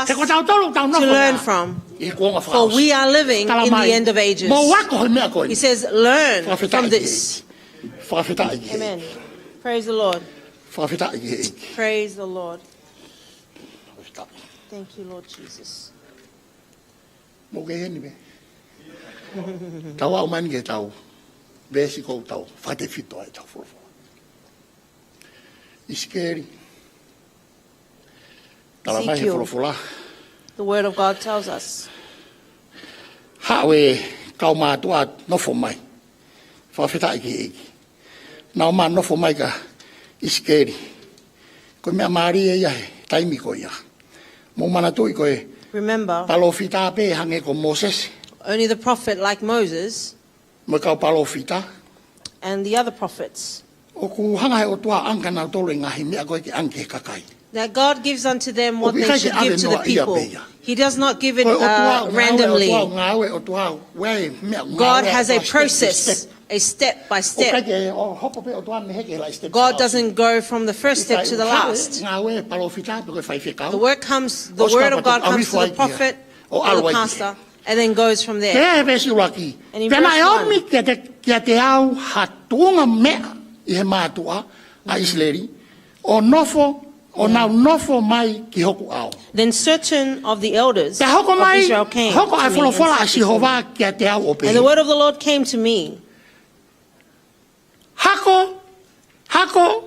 He ko kitautolu ʻoku tau nofo he kuonga fakaʻosi. For we are living in the end of ages. Talamai, mou ako he meʻa ko eni. He says, learn from this. Fakafetaʻi ki he ʻEiki. Fakafetaʻi ki he ʻEiki. Amen. Praise the Lord. Fakafetaʻi ki he ʻEiki. Praise the Lord. Fakafetaʻi. Thank you, Lord Jesus. Mou kei ʻi heni pē. Tau aʻu mai eni ki heʻetau veesi ʻoku tau fakatefito ai ʻetau folofola. ʻIsikeli. Talamai ʻe he folofola. Ezekiel. The word of God tells us. Haʻu e kau mātuʻa nofo mai. Fakafetaʻi ki he ʻEiki. Naʻa nau nofo mai kia ʻIsikeli. Ko e meʻa mālie ia he taimi ko ia. Mou manatuʻi ko e palōfita pē hangē ko Mōsese. Remember, only the prophet like Moses. Mo e kau palōfita. And the other prophets. ʻOku hanga he ʻOtua ʻo ʻange kia nautolu e ngaahi meʻa ko ē ke ʻange ki he kakai. That God gives unto them what they should give to the people. ʻOku ʻikai ke ʻave noa ia pē ia. He does not give it, uh, randomly. Ko e ʻOtua, ngāue ʻOtua, ngāue ʻOtua, ʻoku ʻi ai e meʻa, ngāue ʻOtua step by step. God has a process, a step by step. ʻOku ʻikai ke hoko pē ʻOtua mei he heke he laʻi step. God doesn't go from the first step to the last. ʻIkai, ngāue palōfita pe ko e faifekau. The work comes, the word of God comes to the prophet or the pastor. ʻO ʻalu ai ki hē. And then goes from there. Pea veesi ʻuluaki. And in verse one. Pea naʻe ʻomi kiate, kiate au ha tuʻunga meʻa ʻi he mātuʻa ʻa ʻIsileli, ʻo nofo, ʻo nau nofo mai ki hoku ʻao. Then certain of the elders of Israel came to me and said to me. Pea hoko mai, hoko ʻa e folofola ʻa Sihova kiate au ʻo pehē. And the word of the Lord came to me. Hako, hako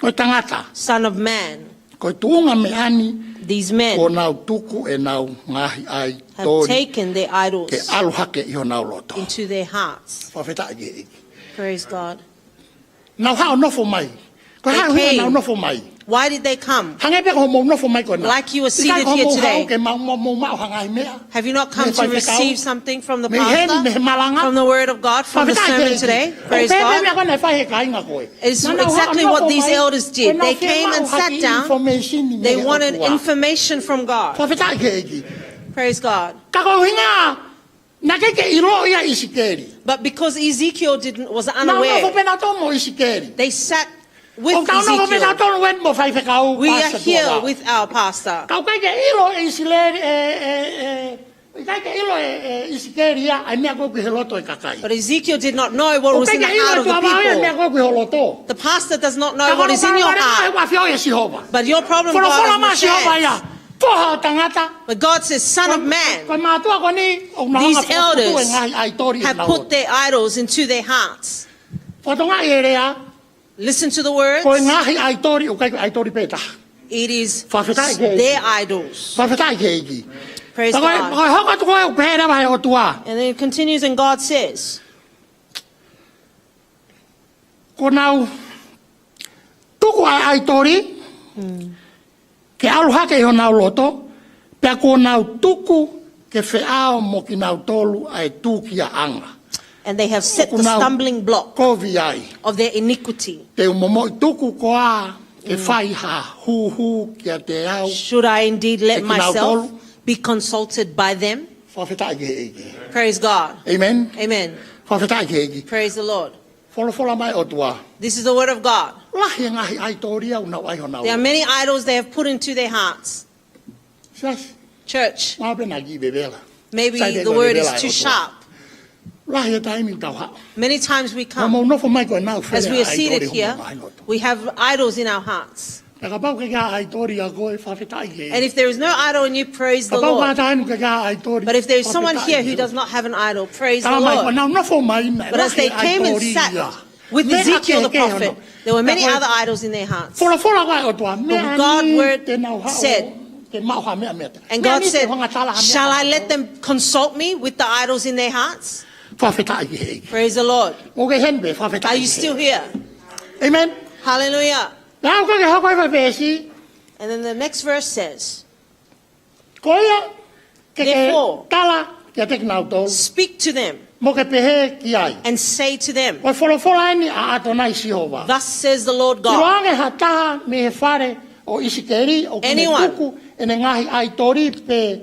ʻo e tangata. Son of man. Ko e tuʻunga meʻa ni, these men, kuo nau tuku ʻenau ngaahi ʻaitoli, have taken their idols, ke ʻalu hake ʻi honau loto. Into their hearts. Fakafetaʻi ki he ʻEiki. Praise God. Nau haʻu ʻo nofo mai. They came. Ko e hā e ʻuhinga naʻa nau nofo mai? Why did they come? Hangē pē ko hoʻomou nofo mai ko ena. Like you were seated here today. ʻIkai ko hoʻomou haʻu ke mou, mou, mou maʻu ha ngaahi meʻa. Have you not come to receive something from the pastor? Mei he faifekau. Mei heni, mei he malanga. From the word of God, from the sermon today? Fakafetaʻi ki he ʻEiki. Praise God. ʻOku pehē pē meʻa ko ē naʻe fai he kāinga ko ē. It's exactly what these elders did. Naʻa nau haʻu ʻo nofo mai, ko ʻenau fiemaʻu ha kiʻi information mei he ʻOtua. They came and sat down. They wanted information from God. Fakafetaʻi ki he ʻEiki. Praise God. Ka ko e ʻuhinga naʻe ʻikai ke ʻilo ia ʻe ʻIsikeli. But because Ezekiel didn't, was unaware, naʻa nau nofo pē nautolu mo ʻIsikeli. They sat with Ezekiel. ʻOku tau nofo pē nautolu eni mo e faifekau, pastor, tuʻa. We are here with our pastor. Ka ʻoku ʻikai ke ʻilo ʻe ʻIsileli, ʻe, ʻe, ʻe, ʻikai ke ʻilo ʻe, ʻe ʻIsikeli ia ʻa e meʻa ko ē ʻoku ʻi he loto ʻo e kakai. But Ezekiel did not know what was in the heart of the people. ʻOku ʻikai ke ʻilo ʻe he tuʻa vave ʻa e meʻa ko ē ʻoku ʻi ho loto. The pastor does not know what is in your heart. Ka ko hono palopalema ʻoku ʻafioʻi ʻe Sihova. But your problem, God understands. Folofola mai ʻa Sihova ia, foha ʻo tangata. But God says, "Son of man, ko e mātuʻa ko eni, ʻoku nau hanga ʻo putu e ngaahi ʻaitoli ʻi honau loto." These elders have put their idols into their hearts. Fakatokangaʻi e lea. Listen to the words. Ko e ngaahi ʻaitoli, ʻoku ʻikai ko e ʻaitoli pē taha. It is their idols. Fakafetaʻi ki he ʻEiki. Fakafetaʻi ki he ʻEiki. Praise God. Ka ko e, ko e hoko atu ko ē ʻoku pehē leva ʻe he ʻOtua. And then it continues and God says, Kuo nau tuku ʻa e ʻaitoli ke ʻalu hake ʻi honau loto, pea kuo nau tuku ke feʻao mo kinautolu ʻa e tūkiaʻanga. And they have set the stumbling block of their iniquity. ʻOku nau kovi ai. Te u momoʻi tuku koā ke fai ha hūhū kiate au ʻe kinautolu? Should I indeed let myself be consulted by them? Fakafetaʻi ki he ʻEiki. Praise God. Amen. Amen. Fakafetaʻi ki he ʻEiki. Praise the Lord. Folofola mai ʻOtua. This is the word of God. Lahi e ngaahi ʻaitoli ʻoku nau ʻai honau loto. There are many idols they have put into their hearts. Siasi. Church. Mahalo pē naʻa kiʻi vevela. Maybe the word is too sharp. Sai pē ʻoku vevela ʻe ʻOtua. Lahi e taimi ʻoku tau haʻu. Many times we come. Naʻa mou nofo mai ko ena ʻoku fele ʻa e ʻaitoli ʻi homou ngaahi loto. As we are seated here, we have idols in our hearts. Pea kapau ʻoku ʻikai ha ʻaitoli ʻiate koe, fakafetaʻi ki he ʻEiki. And if there is no idol in you, praise the Lord. Kapau ʻoku ʻi ai ha taimi ʻoku ʻikai ha ʻaitoli, fakafetaʻi ki he ʻEiki. But if there is someone here who does not have an idol, praise the Lord. Talamai, kuo nau nofo mai naʻe lahi e ʻaitoli ia. But as they came and sat with Ezekiel the prophet, there were many other idols in their hearts. Meʻa kehekehe ʻo nau. Folofola ko ē ʻOtua, meʻa ni te nau haʻu ke maʻu ha meʻa meiate au. Meʻa ni te u hanga ʻo tala ha meʻa kiate au. And God said, "Shall I let them consult me with the idols in their hearts?" Fakafetaʻi ki he ʻEiki. Praise the Lord. Mou kei ʻi heni pē, fakafetaʻi ki he ʻEiki. Are you still here? Amen. Hallelujah. Naʻa ku ke hoko ai e veesi. And then the next verse says, Ko ia, ke ke tala kiate kinautolu. Therefore, speak to them. Mo ke pehē ki ai. And say to them, Ko e folofola eni ʻa ʻAtonai Sihova. Thus says the Lord God. ʻIloange ha taha mei he fale ʻo ʻIsikeli ʻoku ne tuku ʻene ngaahi ʻaitoli pe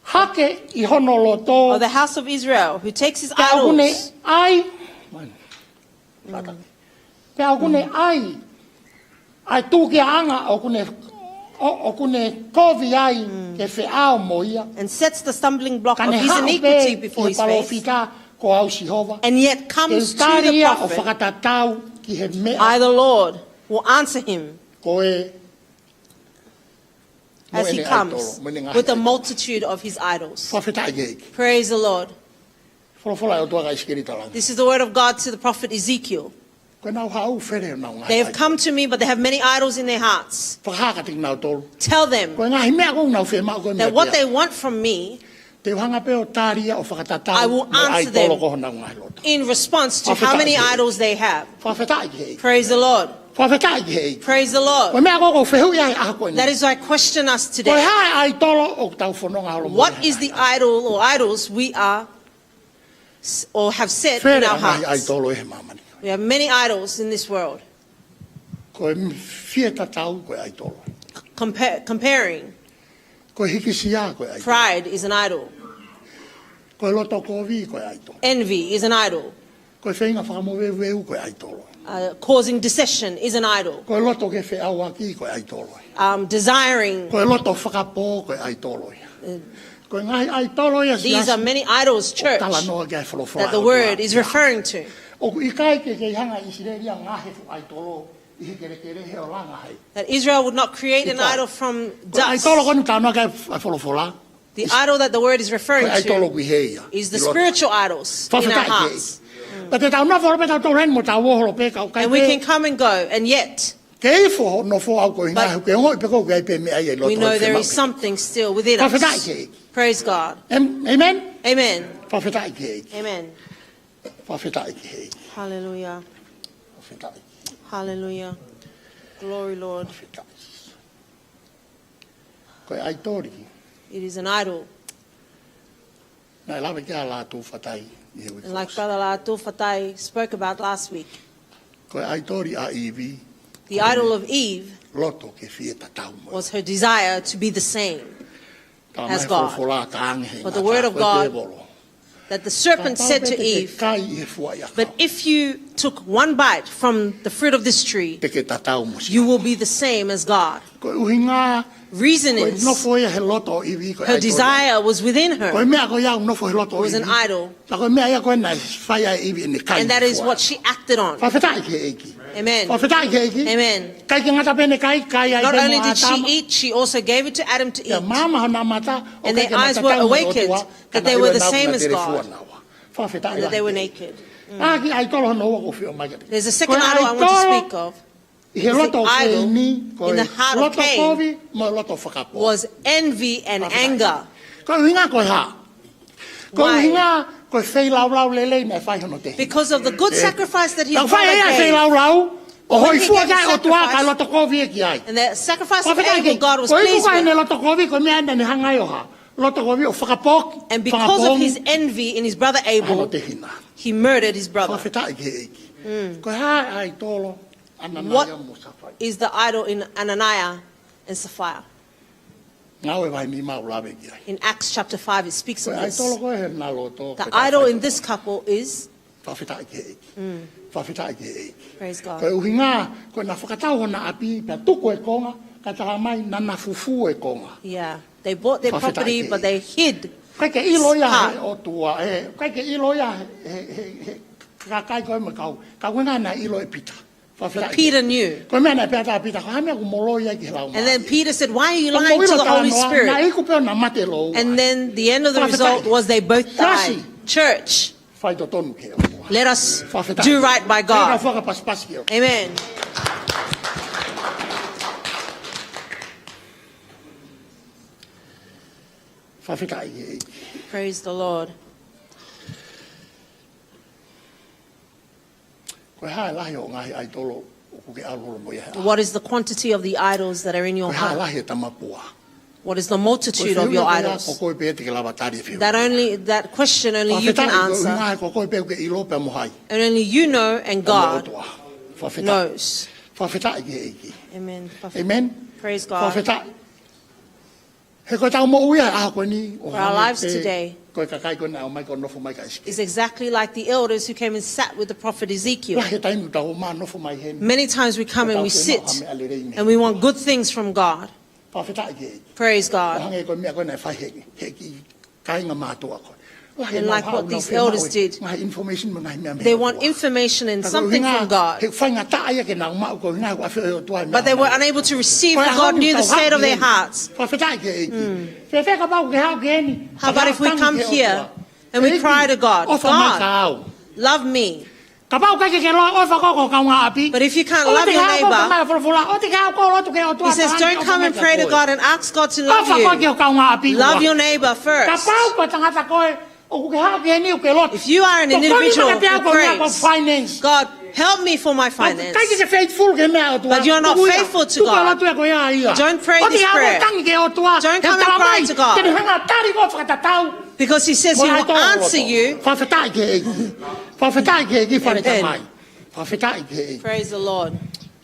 hake ʻi hono loto. Anyone of the house of Israel who takes his idols. Pea ʻoku ne ʻai. Pea ʻoku ne ʻai ʻa e tūkiaʻanga ʻoku ne, ʻo, ʻoku ne kovi ai ke feʻao mo ia. And sets the stumbling block of his iniquity before his face. Ka ne haʻu pē ki he palōfita ko au Sihova. And yet comes to the prophet. Te u tali ia ʻo fakatatau ki he meʻa. I, the Lord, will answer him. Ko e as he comes with a multitude of his idols. Mo ʻene ʻaitolo, mo ʻene ngaahi ʻaitolo. Fakafetaʻi ki he ʻEiki. Praise the Lord. Folofola ʻa e ʻOtua kia ʻIsikeli talaange. This is the word of God to the prophet Ezekiel. Ko ʻenau haʻu fele ʻenau ngaahi ʻaitolo. They have come to me, but they have many idols in their hearts. Fakahā kiate kinautolu. Tell them that what they want from me, ko e ngaahi meʻa ko ē ʻoku nau fiemaʻu ko e meʻa ia. Te u hanga pē ʻo tali ia ʻo fakatatau mo e ʻaitolo ko honau ngaahi loto. I will answer them in response to how many idols they have. Fakafetaʻi ki he ʻEiki. Praise the Lord. Fakafetaʻi ki he ʻEiki. Praise the Lord. Ko e meʻa ko ē ʻoku ou fehuʻi ai he ʻaho ko eni. That is why I question us today. Ko e hā e ʻaitolo ʻoku tau fononga holo mo ia? What is the idol or idols we are s-, or have set in our hearts? Fele ʻa e ngaahi ʻaitolo ʻi he māmani. We have many idols in this world. Ko e fie tatau ko e ʻaitolo. Compa-, comparing. Ko e hīkisia ko e ʻaitolo. Pride is an idol. Ko e loto kovi ko e ʻaitolo. Envy is an idol. Ko e feinga fakamoveuveu ko e ʻaitolo. Uh, causing dissension is an idol. Ko e loto ke feʻauaki ko e ʻaitolo. Um, desiring. Ko e loto fakapō ko e ʻaitolo. Uh, Ko e ngaahi ʻaitolo ia, these are many idols, church, ʻoku talanoa ki ai e folofola ʻa e ʻOtua. That the word is referring to. ʻOku ʻikai ke kei hanga ʻe ʻIsileli ʻo ngaohi e fuʻu ʻaitolo ʻi he kelekele he ʻo langa hai. That Israel would not create an idol from dust. ʻIkai. Ko e ʻaitolo ko eni ʻoku talanoa ki ai e folofola. The idol that the word is referring to is the spiritual idols in our hearts. Ko e ʻaitolo ko ē ia. Fakafetaʻi ki he ʻEiki. Pea te tau nofo holo pē tautolu heni mo tau ō holo pē ka ʻoku ʻikai pē. And we can come and go, and yet Ke ifo hoʻo nofo ʻoku ʻikai ke ngāue, pea ʻoku ʻikai pē meʻa ia ʻi loto. But we know there is something still within us. Fakafetaʻi ki he ʻEiki. Praise God. Am-, amen? Amen. Fakafetaʻi ki he ʻEiki. Amen. Fakafetaʻi ki he ʻEiki. Hallelujah. Fakafetaʻi. Hallelujah. Glory, Lord. Fakafetaʻi. Ko e ʻaitoli. It is an idol. Naʻe lave ki ai ʻa Lātū Fatai ʻi he uike kuo ʻosi. And like Brother Lātū Fatai spoke about last week, Ko e ʻaitoli ʻa ʻIvi, the idol of Eve loto ke fie tatau mo ia. Was her desire to be the same as God. Talamai ʻe he folofola, talaange ʻe he ngata ko e tēvolo. But the word of God, that the serpent said to Eve, Kapau pē te ke kai ʻi he fua ʻi ʻakau, "But if you took one bite from the fruit of this tree, te ke tatau mo Sihova." You will be the same as God." Ko e ʻuhinga, reason is, ko e nofo ia he loto ʻo ʻIvi ko e ʻaitoli. Her desire was within her. Ko e meʻa ko ia ʻoku nofo he loto ʻo ʻIvi. Was an idol. Pea ko e meʻa ia ko ē naʻe fai ai ʻe ʻIvi ʻene kai. And that is what she acted on. Fakafetaʻi ki he ʻEiki. Amen. Fakafetaʻi ki he ʻEiki. Amen. ʻIkai ke ngata pē ʻene kai, kai ai pē mo ʻĀtama. Not only did she eat, she also gave it to Adam to eat. Pea maama honau mata, ʻo ʻikai ke nau tatau mo e ʻOtua, ka naʻe ʻiloa ʻe nautolu naʻe telefua naua. And they were naked. Fakafetaʻi ki he ʻEiki. Mm. ʻA e kiʻi ʻaitolo hono ua ʻoku ou fie ʻomai kiate kimoutolu. There's a second idol I want to speak of. Ko e ʻaitolo ʻi he loto ʻo Keini, ko e loto kovi mo e loto fakapō. Is the idol in the heart of Cain was envy and anger. Fakafetaʻi. Ko e ʻuhinga ko e hā? Why? Ko e ʻuhinga ko e feilaulau lelei naʻe fai hono tehina. Because of the good sacrifice that his brother gave. Naʻe fai ʻa e feilaulau, ʻo hōifua ki ai e ʻOtua, ka loto kovi ia ki ai. But when he gave the sacrifice, and the sacrifice of Abel, God was pleased with. Fakafetaʻi. Ko e ʻuhinga ko ʻene loto kovi, ko e meʻa naʻa ne hanga ai ʻo hā? Loto kovi ʻo fakapō-, fakapoongi. And because of his envy in his brother Abel, hono tehina, he murdered his brother. Fakafetaʻi ki he ʻEiki. Mm. Ko e hā e ʻaitolo ʻAnanaia mo Safaila? What is the idol in Ananias and Sapphira? Ngāue vahe nima ʻoku lave ki ai. In Acts chapter five, it speaks of this. Ko e ʻaitolo ko ē he naʻe loto, ko e taʻe fai. The idol in this couple is. Fakafetaʻi ki he ʻEiki. Mm. Fakafetaʻi ki he ʻEiki. Praise God. Ko e ʻuhinga, ko ʻena fakatau hona ʻapi, pea tuku e konga, ka talamai naʻa na fufū e konga. Yeah. They bought their property, but they hid. Fakafetaʻi ki he ʻEiki. ʻIkai ke ʻilo ia he ʻOtua, ʻe, ʻikai ke ʻilo ia he, he, he, he kakai ko ē mo e kau. Ka ko e ʻuhinga naʻe ʻilo ʻe Pita. Fakafetaʻi ki he ʻEiki. But Peter knew. Ko e meʻa naʻe pehē ʻe Pita, ko e hā e meʻa ʻoku mou loi ai ki he Laumālie? And then Peter said, "Why are you lying to the Holy Spirit?" Ko e ʻuhinga ko e talanoa, naʻe iku pē ʻo na mate lōua. And then the end of the result was they both died. Fakafetaʻi. Church. Faitotonu ki he ʻOtua. Let us do right by God. Fakafetaʻi. Ke tau fakapasipasi ki he ʻOtua. Amen. Fakafetaʻi ki he ʻEiki. Praise the Lord. Ko e hā e lahi ʻo e ngaahi ʻaitolo ʻoku ke ʻalu holo mo ia he ʻaho? What is the quantity of the idols that are in your heart? Ko e hā e lahi e tamapua? What is the multitude of your idols? Ko e fehuʻi ia ko ē pē te ke lava tali e fehuʻi. That only, that question only you can answer. Fakafetaʻi, ko e ʻuhinga he ko koe pē ʻoku ke ʻilo pea mo hai. And only you know and God knows. Fakafetaʻi. Fakafetaʻi ki he ʻEiki. Amen. Amen. Praise God. Fakafetaʻi. He ko ʻetau moʻui ia he ʻaho ko eni, ʻo hangē pē ko e kakai ko ē naʻe ō mai ko ē ʻo nofo mai kia ʻIsikeli. For our lives today is exactly like the elders who came and sat with the prophet Ezekiel. Lahi e taimi ʻoku tau ō mai ʻo nofo mai heni. Many times we come and we sit and we want good things from God. Fakafetaʻi ki he ʻEiki. Praise God. ʻO hangē ko e meʻa ko ē naʻe fai he, he kiʻi kāinga mātuʻa ko ē. And like what these elders did, they want information and something from God. Ka ko e ʻuhinga he faingataʻa ia ke nau maʻu, ko e ʻuhinga he ʻoku ʻafioʻi ʻe he ʻOtua e meʻa. But they were unable to receive, for God knew the state of their hearts. Ko e ʻuhinga he ʻoku tau haʻu heni. Fakafetaʻi ki he ʻEiki. Fēfē kapau ʻoku ke haʻu ki heni, How about if we come here and we cry to God, "God, love me." Ka tau tangi ki he ʻOtua. ʻEiki, ʻofa mai kiate au. Kapau ʻoku ʻikai ke ke ʻofa koe ki ho kaungāʻapi, But if you can't love your neighbor, ʻoua te ke haʻu koe, folofola, ʻoua te ke haʻu koe ʻo lotu ki he ʻOtua, he says, "Don't come and pray to God and ask God to love you. ʻOfa koe ki ho kaungāʻapi. Love your neighbor first." Kapau ko e tangata koe, ʻoku ke haʻu ki heni ʻo ke lotu. If you are an individual who prays, Tokoni mai kiate au ko e meʻa ko e finance. "God, help me for my finance." ʻOku ʻikai ke ke faithful ki he meʻa ʻa e ʻOtua. But you're not faithful to God. Tuku e lotu ia ko ia ia. Don't pray this prayer. ʻOua te ke haʻu koe ʻo tangi ki he ʻOtua. Don't come and cry to God. He talamai te ne hanga ʻo tali koe fakatatau. Because he says he will answer you. Mo e ʻaitolo. Fakafetaʻi ki he ʻEiki. Fakafetaʻi ki he ʻEiki, fale tamai. Amen. Fakafetaʻi ki he ʻEiki. Praise the Lord.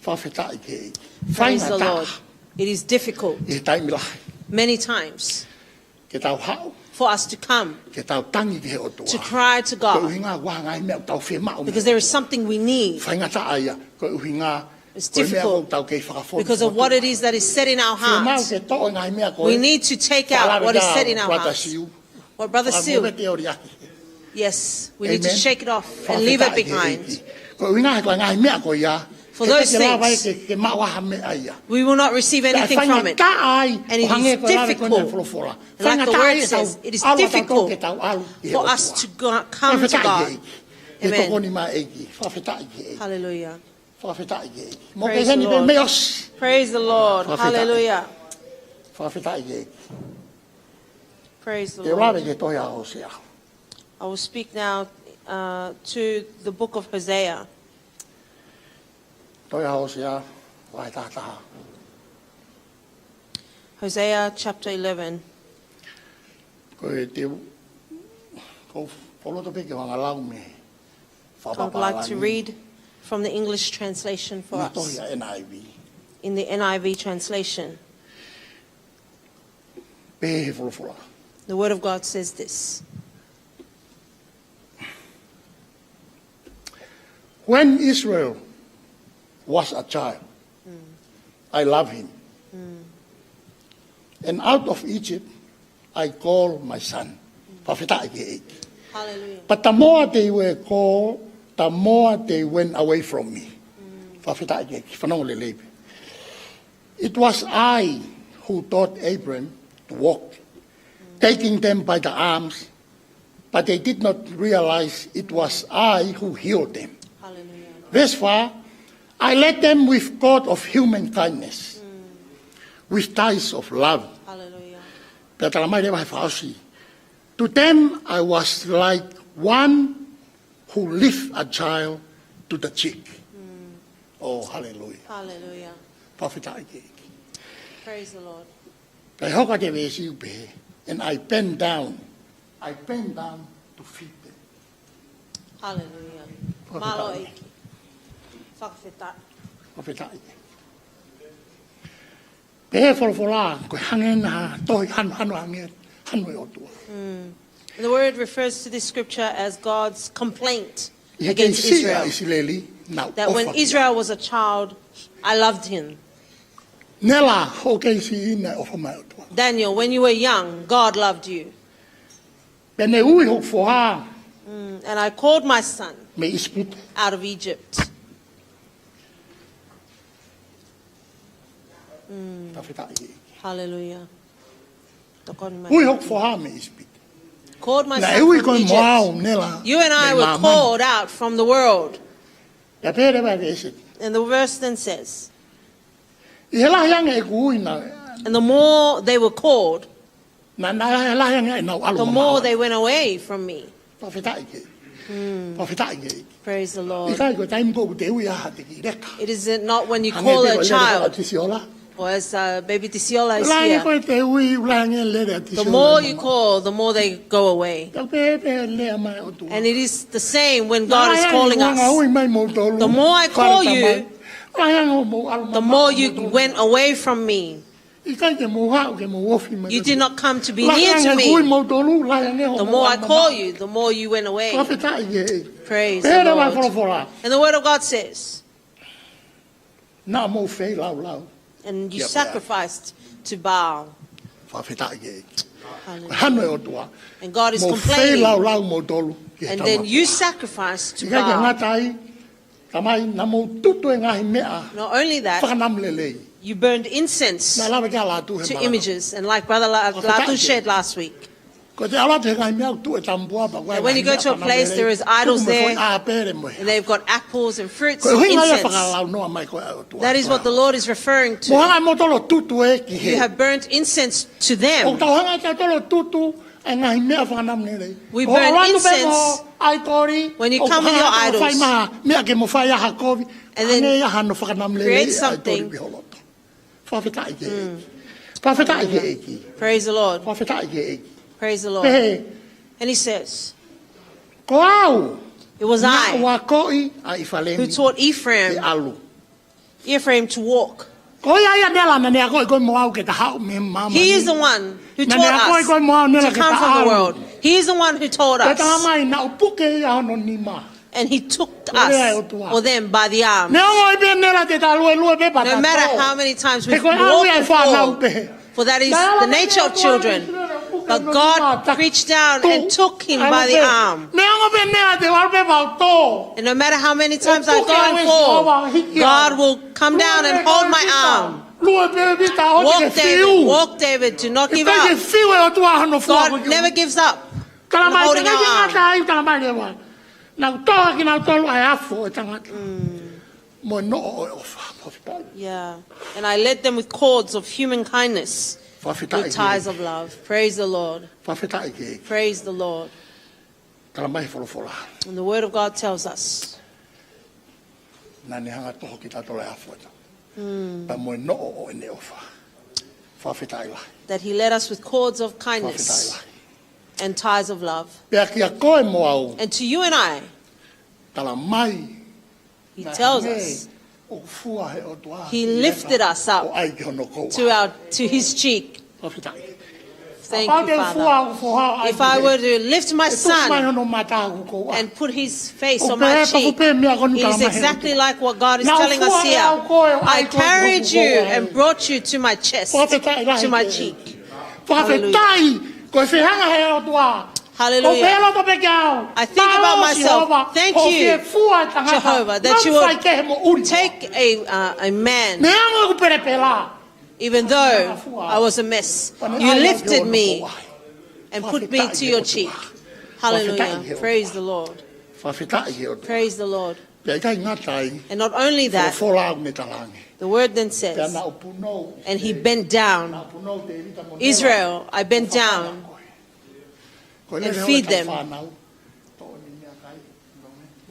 Fakafetaʻi ki he ʻEiki. Praise the Lord. Faingataʻa. It is difficult. ʻI he taimi lahi. Many times. Ke tau haʻu. For us to come. Ke tau tangi ki he ʻOtua. To cry to God. Ko e ʻuhinga ʻoku ʻi ai e ngaahi meʻa ʻoku tau fiemaʻu mei he ʻOtua. Because there is something we need. Faingataʻa ia. Ko e ʻuhinga It's difficult. Ko e meʻa ʻoku tau kei fakafoki. Because of what it is that is set in our hearts. Fiemaʻu ke toʻo e ngaahi meʻa ko ē. We need to take out what is set in our hearts. Fakalave ki ai, Brother Siu. What Brother Siu. Fakamovemente ʻo liaki. Yes, we need to shake it off and leave it behind. Amen. Fakafetaʻi ki he ʻEiki. Ko e ʻuhinga he ko e ngaahi meʻa ko ia. For those things, ʻikai ke lava ke, ke maʻu ha meʻa ia. We will not receive anything from it. Pea faingataʻa ai, ʻo hangē ko e lave ko ē ʻa e folofola. And it's difficult. And like the word says, it is difficult for us to go, come to God. Faingataʻa ia ʻetau ʻalu atu ʻo ke tau ʻalu ʻi he ʻOtua. Fakafetaʻi ki he ʻEiki. Amen. Ke tokoni mai e ʻEiki. Fakafetaʻi ki he ʻEiki. Hallelujah. Hallelujah. Mo ke heni pē mei ʻosi. Praise the Lord. Praise the Lord. Fakafetaʻi. Hallelujah. Fakafetaʻi ki he ʻEiki. Praise the Lord. Te u lave ki he tohi ʻa Hōsea. I will speak now, uh, to the book of Hosea. Tohi ʻa Hōsea, vahe taha taha. Hosea chapter eleven. Ko e te u, ko u foloto pē ke u hanga ʻo lau mei he fakapapālangi. I would like to read from the English translation for us. Mei he tohi ʻa e N I V. In the N I V translation. Pehē ʻe he folofola. The word of God says this. When Israel was a child, I loved him. And out of Egypt, I called my son. Fakafetaʻi ki he ʻEiki. Hallelujah. But the more they were called, the more they went away from me. Fakafetaʻi ki he ʻEiki. Fanongo lelei pē. It was I who taught Abram to walk, taking them by the arms, but they did not realize it was I who healed them. Hallelujah. Verse four, I led them with cord of human kindness, with ties of love. Hallelujah. Pea talamai leva he fakaʻosi. To them, I was like one who lift a child to the cheek. Oh, hallelujah. Hallelujah. Fakafetaʻi ki he ʻEiki. Praise the Lord. Pea hoko atu e veesi ʻo pehē, and I bend down. I bend down to feed them. Hallelujah. Fakafetaʻi. Mālō ʻEiki. Fakafetaʻi. Fakafetaʻi. Pehē folofola, ko e hangē naʻa tohi hanu, hanu ange, hanu e ʻOtua. Mm. The word refers to this scripture as God's complaint against Israel. ʻI he kei siʻi ʻa ʻIsileli, naʻa ku ʻofa ki ai. That when Israel was a child, I loved him. Nela, hoʻo kei siʻi naʻe ʻofa mai e ʻOtua. Daniel, when you were young, God loved you. Pea ne ui hoku foha. Mm, and I called my son mei ʻIsipite. Out of Egypt. Mm. Fakafetaʻi. Hallelujah. Tokoni mai. Ui hoku foha mei ʻIsipite. Called my son from Egypt. Naʻe ui koe mo au, Nela, mei māmani. You and I were called out from the world. Pea pehē leva e veesi. And the verse then says, ʻI he lahi ange ʻeku ui naʻe, and the more they were called, naʻe, naʻe lahi ange ʻenau ʻalu mamaʻo. The more they went away from me. Fakafetaʻi ki he ʻEiki. Fakafetaʻi ki he ʻEiki. Praise the Lord. ʻIkai ko e taimi ko ē ʻoku te ui ai ha kiʻi leka. It is not when you call a child, or as, uh, baby Tisiola is here. Lahi ange ko ē te ui, lahi ange lele ʻa Tisiola. The more you call, the more they go away. Tau pehē pē lea mai ʻOtua. And it is the same when God is calling us. The more I call you, the more you went away from me. ʻIkai ke mou haʻu ke mou ofi mai. You did not come to be near to me. The more I call you, the more you went away. Praise the Lord. And the word of God says, naʻa mou feilaulau. And you sacrificed to Baal. Fakafetaʻi ki he ʻEiki. Hallelujah. Hano ʻOtua. And God is complaining. Mou feilaulau moutolu ki he Tamai. And then you sacrificed to Baal. ʻIkai ke ngata ai, Tamai, naʻa mou tutu e ngaahi meʻa fakanamulelei. Not only that, you burned incense to images, and like Brother La-, Latu shared last week, ko e te ʻalu atu he ngaahi meʻa ʻoku tuʻu e tamapua pea ʻoku ʻi ai ngaahi meʻa fakanamulelei. That when you go to a place, there is idols there, and they've got apples and fruits and incense. Ko e ʻuhinga ia e fakalaunoa mai ko ē ʻa e ʻOtua. That is what the Lord is referring to. Mou hanga ʻe moutolu ʻo tutu ē ki he. You have burnt incense to them. ʻOku tau hanga ʻe tautolu ʻo tutu e ngaahi meʻa fakanamulelei. We burn incense when you come with your idols. ʻO ʻalu atu pē mo ʻaitoli, ʻoku hanga ʻe tautolu ʻo fai mai ha meʻa ke mo fai ai ha kovi, and then hangē ia hano fakanamulelei ʻaitoli piholoto. Fakafetaʻi ki he ʻEiki. Fakafetaʻi ki he ʻEiki. Praise the Lord. Fakafetaʻi ki he ʻEiki. Praise the Lord. Pehē. And he says, Ko au naʻe akoʻi ʻa ʻIfalemi ke ʻalu. It was I who taught Ephraim to walk. Ko ia ia Nela naʻa ne akoʻi koe mo au ke ta haʻu mei māmani. He is the one who taught us to come from the world. Naʻa ne akoʻi koe mo au Nela ke ta ʻalu. He is the one who taught us. Pea tala mai naʻa ku puke ia hono nima. And he took us or them by the arms. Ko e lea ʻa e ʻOtua. Neongo ai pē Nela te ta luelue pē pea ta tō. No matter how many times we walk and fall, for that is the nature of children. But God reached down and took him by the arm. Neongo pē Nela te u ʻalu pē pea u tō. And no matter how many times I go and fall, God will come down and hold my arm. Walk, David, walk, David, do not give up. God never gives up in holding our arm. Naʻa ku toʻo ʻaki kinautolu ʻa e afo ʻo e tangata mo e noʻo ʻo e ʻofa. Fakafetaʻi. Yeah. And I led them with cords of human kindness, with ties of love. Fakafetaʻi ki he ʻEiki. Praise the Lord. Fakafetaʻi ki he ʻEiki. Praise the Lord. Tala mai he folofola. And the word of God tells us. Naʻa ne hanga ʻo toʻo ʻaki kitautolu ʻa e afo ʻo e tangata pea mo e noʻo ʻo ʻene ʻofa. Fakafetaʻi lahi. That he led us with cords of kindness and ties of love. Fakafetaʻi lahi. Pea kia koe mo au. And to you and I, tala mai, he tells us, naʻe hangē ʻoku fua he ʻOtua he lifted us up ʻo ʻai ki hono koua. To our, to his cheek. Fakafetaʻi. Thank you, Father. Kapau te u fua hoku foha ʻo ʻai ki hē, ʻe tuku mai hono mata ʻo hoku koua. If I were to lift my son and put his face on my cheek, it is exactly like what God is telling us here. Naʻa ku fua ʻe au koe ʻo ʻai ki hoku koua. I carried you and brought you to my chest, to my cheek. Fakafetaʻi lahi ki he ʻEiki. Hallelujah. Fakafetaʻi, ko e fehangahangai ʻa e ʻOtua. Hallelujah. ʻOku ou pehē loto pē kia au. I think about myself. Mālō Sihova, hoʻo fie fua e tangata. Thank you, Jehovah, that you will take a, uh, a man. Neongo ʻeku pelepela. Even though I was a mess, you lifted me and put me to your cheek. Hallelujah. Praise the Lord. Praise the Lord. And not only that, the word then says, and he bent down. Israel, I bent down and feed them.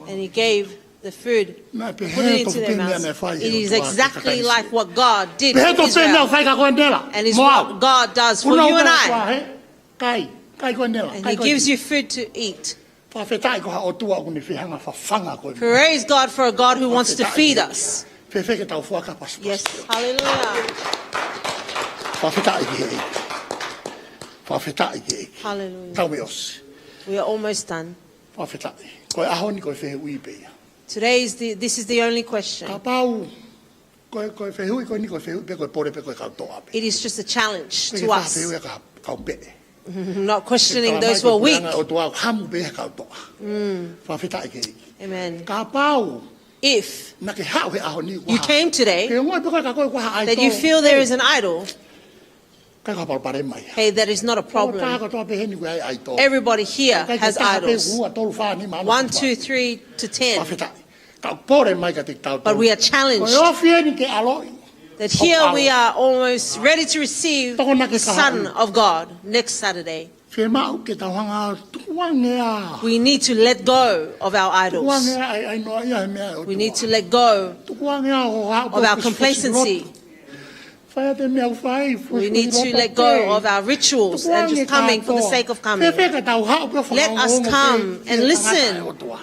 And he gave the food, put it into their mouths. It is exactly like what God did for Israel. And it's what God does for you and I. And he gives you food to eat. Fakafetaʻi ko ha ʻOtua ʻoku ne fie hanga ʻo fafanga koe. Praise God for a God who wants to feed us. Fēfē ke tau fuaka pasipasi? Yes, hallelujah. Fakafetaʻi ki he ʻEiki. Fakafetaʻi ki he ʻEiki. Hallelujah. Tau ʻosi. We are almost done. Fakafetaʻi. Ko e ʻaho ni ko e fehuʻi pē ia. Today is the, this is the only question. Kapau ko e, ko e fehuʻi ko eni ko e fehuʻi pē ko e pole pē ko e kau toʻa pē. It is just a challenge to us. Pea ke fehuʻi ʻa e kau, kau peʻe. Not questioning those who are weak. He tala mai ko e puleʻanga ʻo e ʻOtua ʻoku hamu pē he kau toʻa. Mm. Fakafetaʻi ki he ʻEiki. Amen. Kapau naʻa ke haʻu he ʻaho ni ʻoku ʻi ai ha, ke ongoʻi pē koe ka ko e ʻoku ʻi ai ha idol. If you feel there is an idol, ʻikai ko ha palopalema ia. Hey, that is not a problem. Ko e tangata kotoa pē heni ʻoku ʻi ai e idol. Everybody here has idols. ʻIkai ke taha pē, ua, tolu, fā, nima, ono, fā. One, two, three to ten. Fakafetaʻi. Ka ʻoku pole mai kiate kitautolu. But we are challenged. Ko e ofi eni ke ʻaloʻi. That here we are almost ready to receive the Son of God next Saturday. Fiemaʻu ke tau hanga ʻo tukuange ʻa. We need to let go of our idols. Tukuange ʻa e ʻai noaʻia he meʻa ʻo e ʻOtua. We need to let go Tukuange ʻa hoʻo haʻu of our pē ʻo fesifosi complacency. Loto. Fai ʻa e meʻa ʻoku fai, fesifosi loto pē. We need to let go of our rituals and just coming for the sake of coming. Tukuange kātoa. Fēfē ka tau haʻu pē ʻo fakaongoongo pē ki he tangata ʻa e ʻOtua. Let us come and listen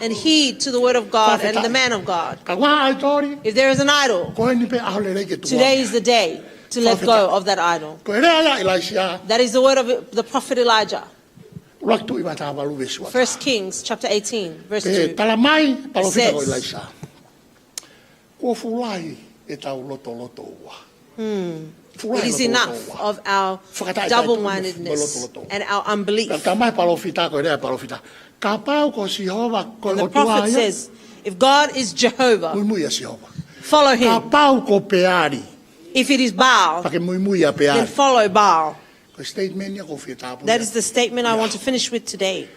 and heed to the word of God and the man of God. Fakafetaʻi. Ka ʻi ai ha ʻaitoli, If there is an idol, ko eni pē ʻaho lelei ke tukuange. Today is the day to let go of that idol. Fakafetaʻi. Ko e lea ia ʻa ʻIlaisiā. That is the word of the prophet Elijah. ʻUluaki Tuʻi vahe taha valu veesi ua taha. First Kings chapter eighteen, verse two. Pea talamai ʻe he palōfita ko ʻIlaisiā. Says, Kuo fuʻu lahi ʻetau lotoloto ua. Hmm. Fuʻu lahi e lotoloto ua. It is enough of our double-mindedness and our unbelief. Fakataʻetaʻe tuʻu mo e lotoloto ua. Pea talamai ʻe he palōfita, ko e lea ʻa e palōfita. Kapau ko Sihova ko e ʻOtua ia. And the prophet says, "If God is Jehovah, Muimui ʻia Sihova. Follow him. Kapau ko Peali. If it is Baal, Pea ke muimui ʻia Peali. Then follow Baal." Ko e statement ia ʻoku ou fie tāpuni. That is the statement I want to finish with today.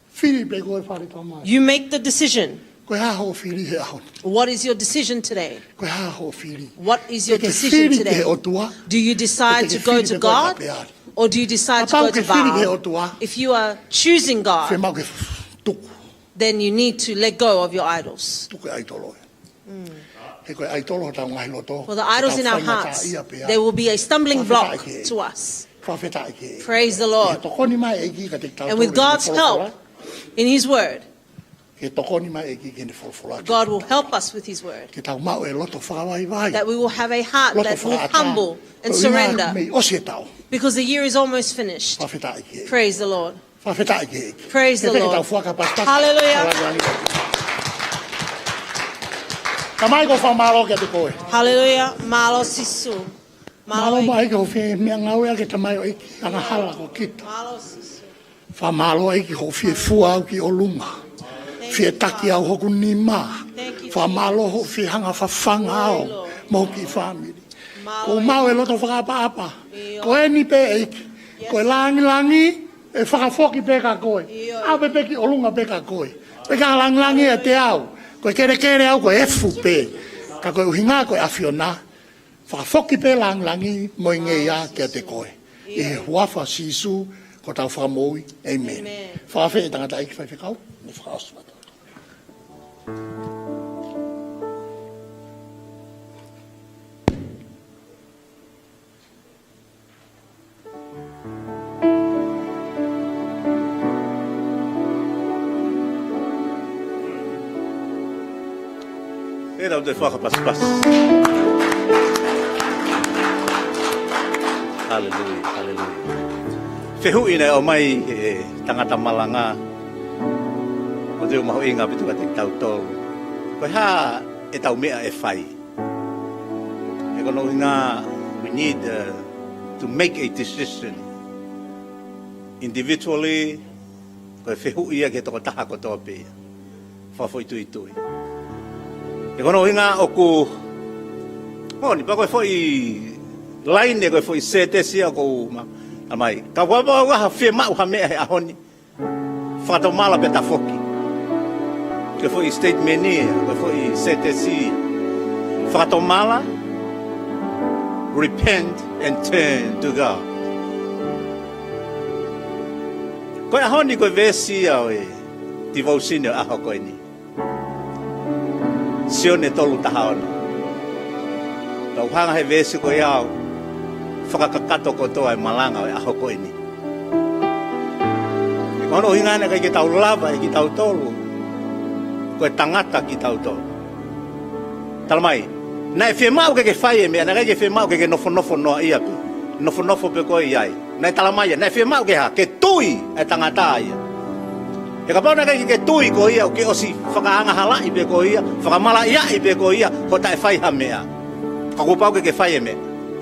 Fili pē koe fale tamai. You make the decision. Ko e hā hoʻo fili he ʻaho ni? What is your decision today? Ko e hā hoʻo fili? What is your decision today? Ke ke fili ki he ʻOtua? Do you decide to go to God, Pe ke fili pē koe ki Peali? Or do you decide to go to Baal? Kapau ke fili ki he ʻOtua, If you are choosing God, fiemaʻu ke tuku. Then you need to let go of your idols. Tuku e ʻaitolo ē. Mm. He ko e ʻaitolo hotau ngaahi loto, For the idols in our hearts, ʻe tau faingataʻaʻia pē ia. They will be a stumbling block to us. Fakafetaʻi ki he ʻEiki. Praise the Lord. Ke tokoni mai e ʻEiki kiate kitautolu ʻi heʻene folofola. And with God's help in his word, Ke tokoni mai e ʻEiki ki heʻene folofola kiate kitautolu. God will help us with his word. Ke tau maʻu e loto fakavaivai. That we will have a heart that will humble and surrender. Loto fakaʻatā. Ko e ʻuhinga mei ʻosi e taʻu. Because the year is almost finished. Fakafetaʻi ki he ʻEiki. Praise the Lord. Fakafetaʻi ki he ʻEiki. Praise the Lord. Ke pehē ke tau fuaka pasipasi. Hallelujah. Haleluia. Tamai, ʻoku ou fakamālō kiate koe. Hallelujah. Mālō Sīsū. Mālō ʻEiki. Mālō mai ki hoʻo fie meʻangāueʻaki e tamaioʻeiki angahala ko kita. Mālō Sīsū. Fakamālō ʻEiki hoʻo fie fua au ki ʻolunga. Thank you, Father. Fie taki au hoku nima. Thank you, Jesus. Fakamālō hoʻo fie hanga ʻo fafanga au mo hoku kiʻi fāmili. Mālō ʻEiki. ʻOku ou maʻu e loto fakaʻapaʻapa. ʻIo. Ko eni pē ʻEiki. Yes. Ko e lāngilangi ʻe fakafoki pē kia koe. ʻIo. ʻAve pē ki ʻolunga pē kia koe. Pea ke lāngilangiʻi ʻiate au. Ko e kelekele au ko e efu pē. Ka ko e ʻuhinga ko e ʻAfiona. Fakafoki pē lāngilangi mo e ngeia kiate koe. ʻI he huafa ʻo Sīsū ko hotau Fakamoʻui. ʻĒmeni. ʻĒmeni. Fakaafeʻi e tangataʻeiki faifekau. Ne fakaʻosi atu. Pea tau toe fakapasipasi. Haleluia, haleluia. Fehuʻi naʻe ʻomai ʻe he tangata malanga. ʻOku toe mahuʻinga ʻaupito kiate kitautolu. Ko e hā ʻetau meʻa ʻe fai? He ko hono ʻuhinga, we need, uh, to make a decision individually, ko e fehuʻi ia ki he tokotaha kotoa pē ia. Fakafoʻituitui. He ko hono ʻuhinga ʻoku, moʻoni pē ko e foʻi laine, ko e foʻi sētesi ia ʻoku ma-, ʻomai. Kapau ʻoku ʻi ai ha fiemaʻu ha meʻa he ʻaho ni, fakatomala pea tafoki. Ko e foʻi statement ia, ko e foʻi sētesi ia. Fakatomala, repent and turn to God. Ko e ʻaho ni ko e veesi ia ʻo e devotion ʻo e ʻaho ko eni. Sione tolu taha ono. Tau hanga he veesi ko ia ʻo fakakakato kotoa e malanga ʻo e ʻaho ko eni. He ko hono ʻuhinga naʻe ʻikai ke tau lava ʻe kitautolu, ko e tangata kitautolu. Talamai, naʻe fiemaʻu ke ke fai e meʻa, naʻe ʻikai ke fiemaʻu ke ke nofonofo noaʻia pē. Nofonofo pē koe ʻi ai. Naʻe talamai ia, naʻe fiemaʻu ke hā, ke tui e tangata ia. He kapau naʻe ʻikai ke ke tui koe ia, ʻoku ke ʻosi fakaangahalaʻi pē koe ia, fakamalaʻiaʻi pē koe ia, hoʻo taʻe fai ha meʻa. Ka kuo pau ke ke fai e meʻa.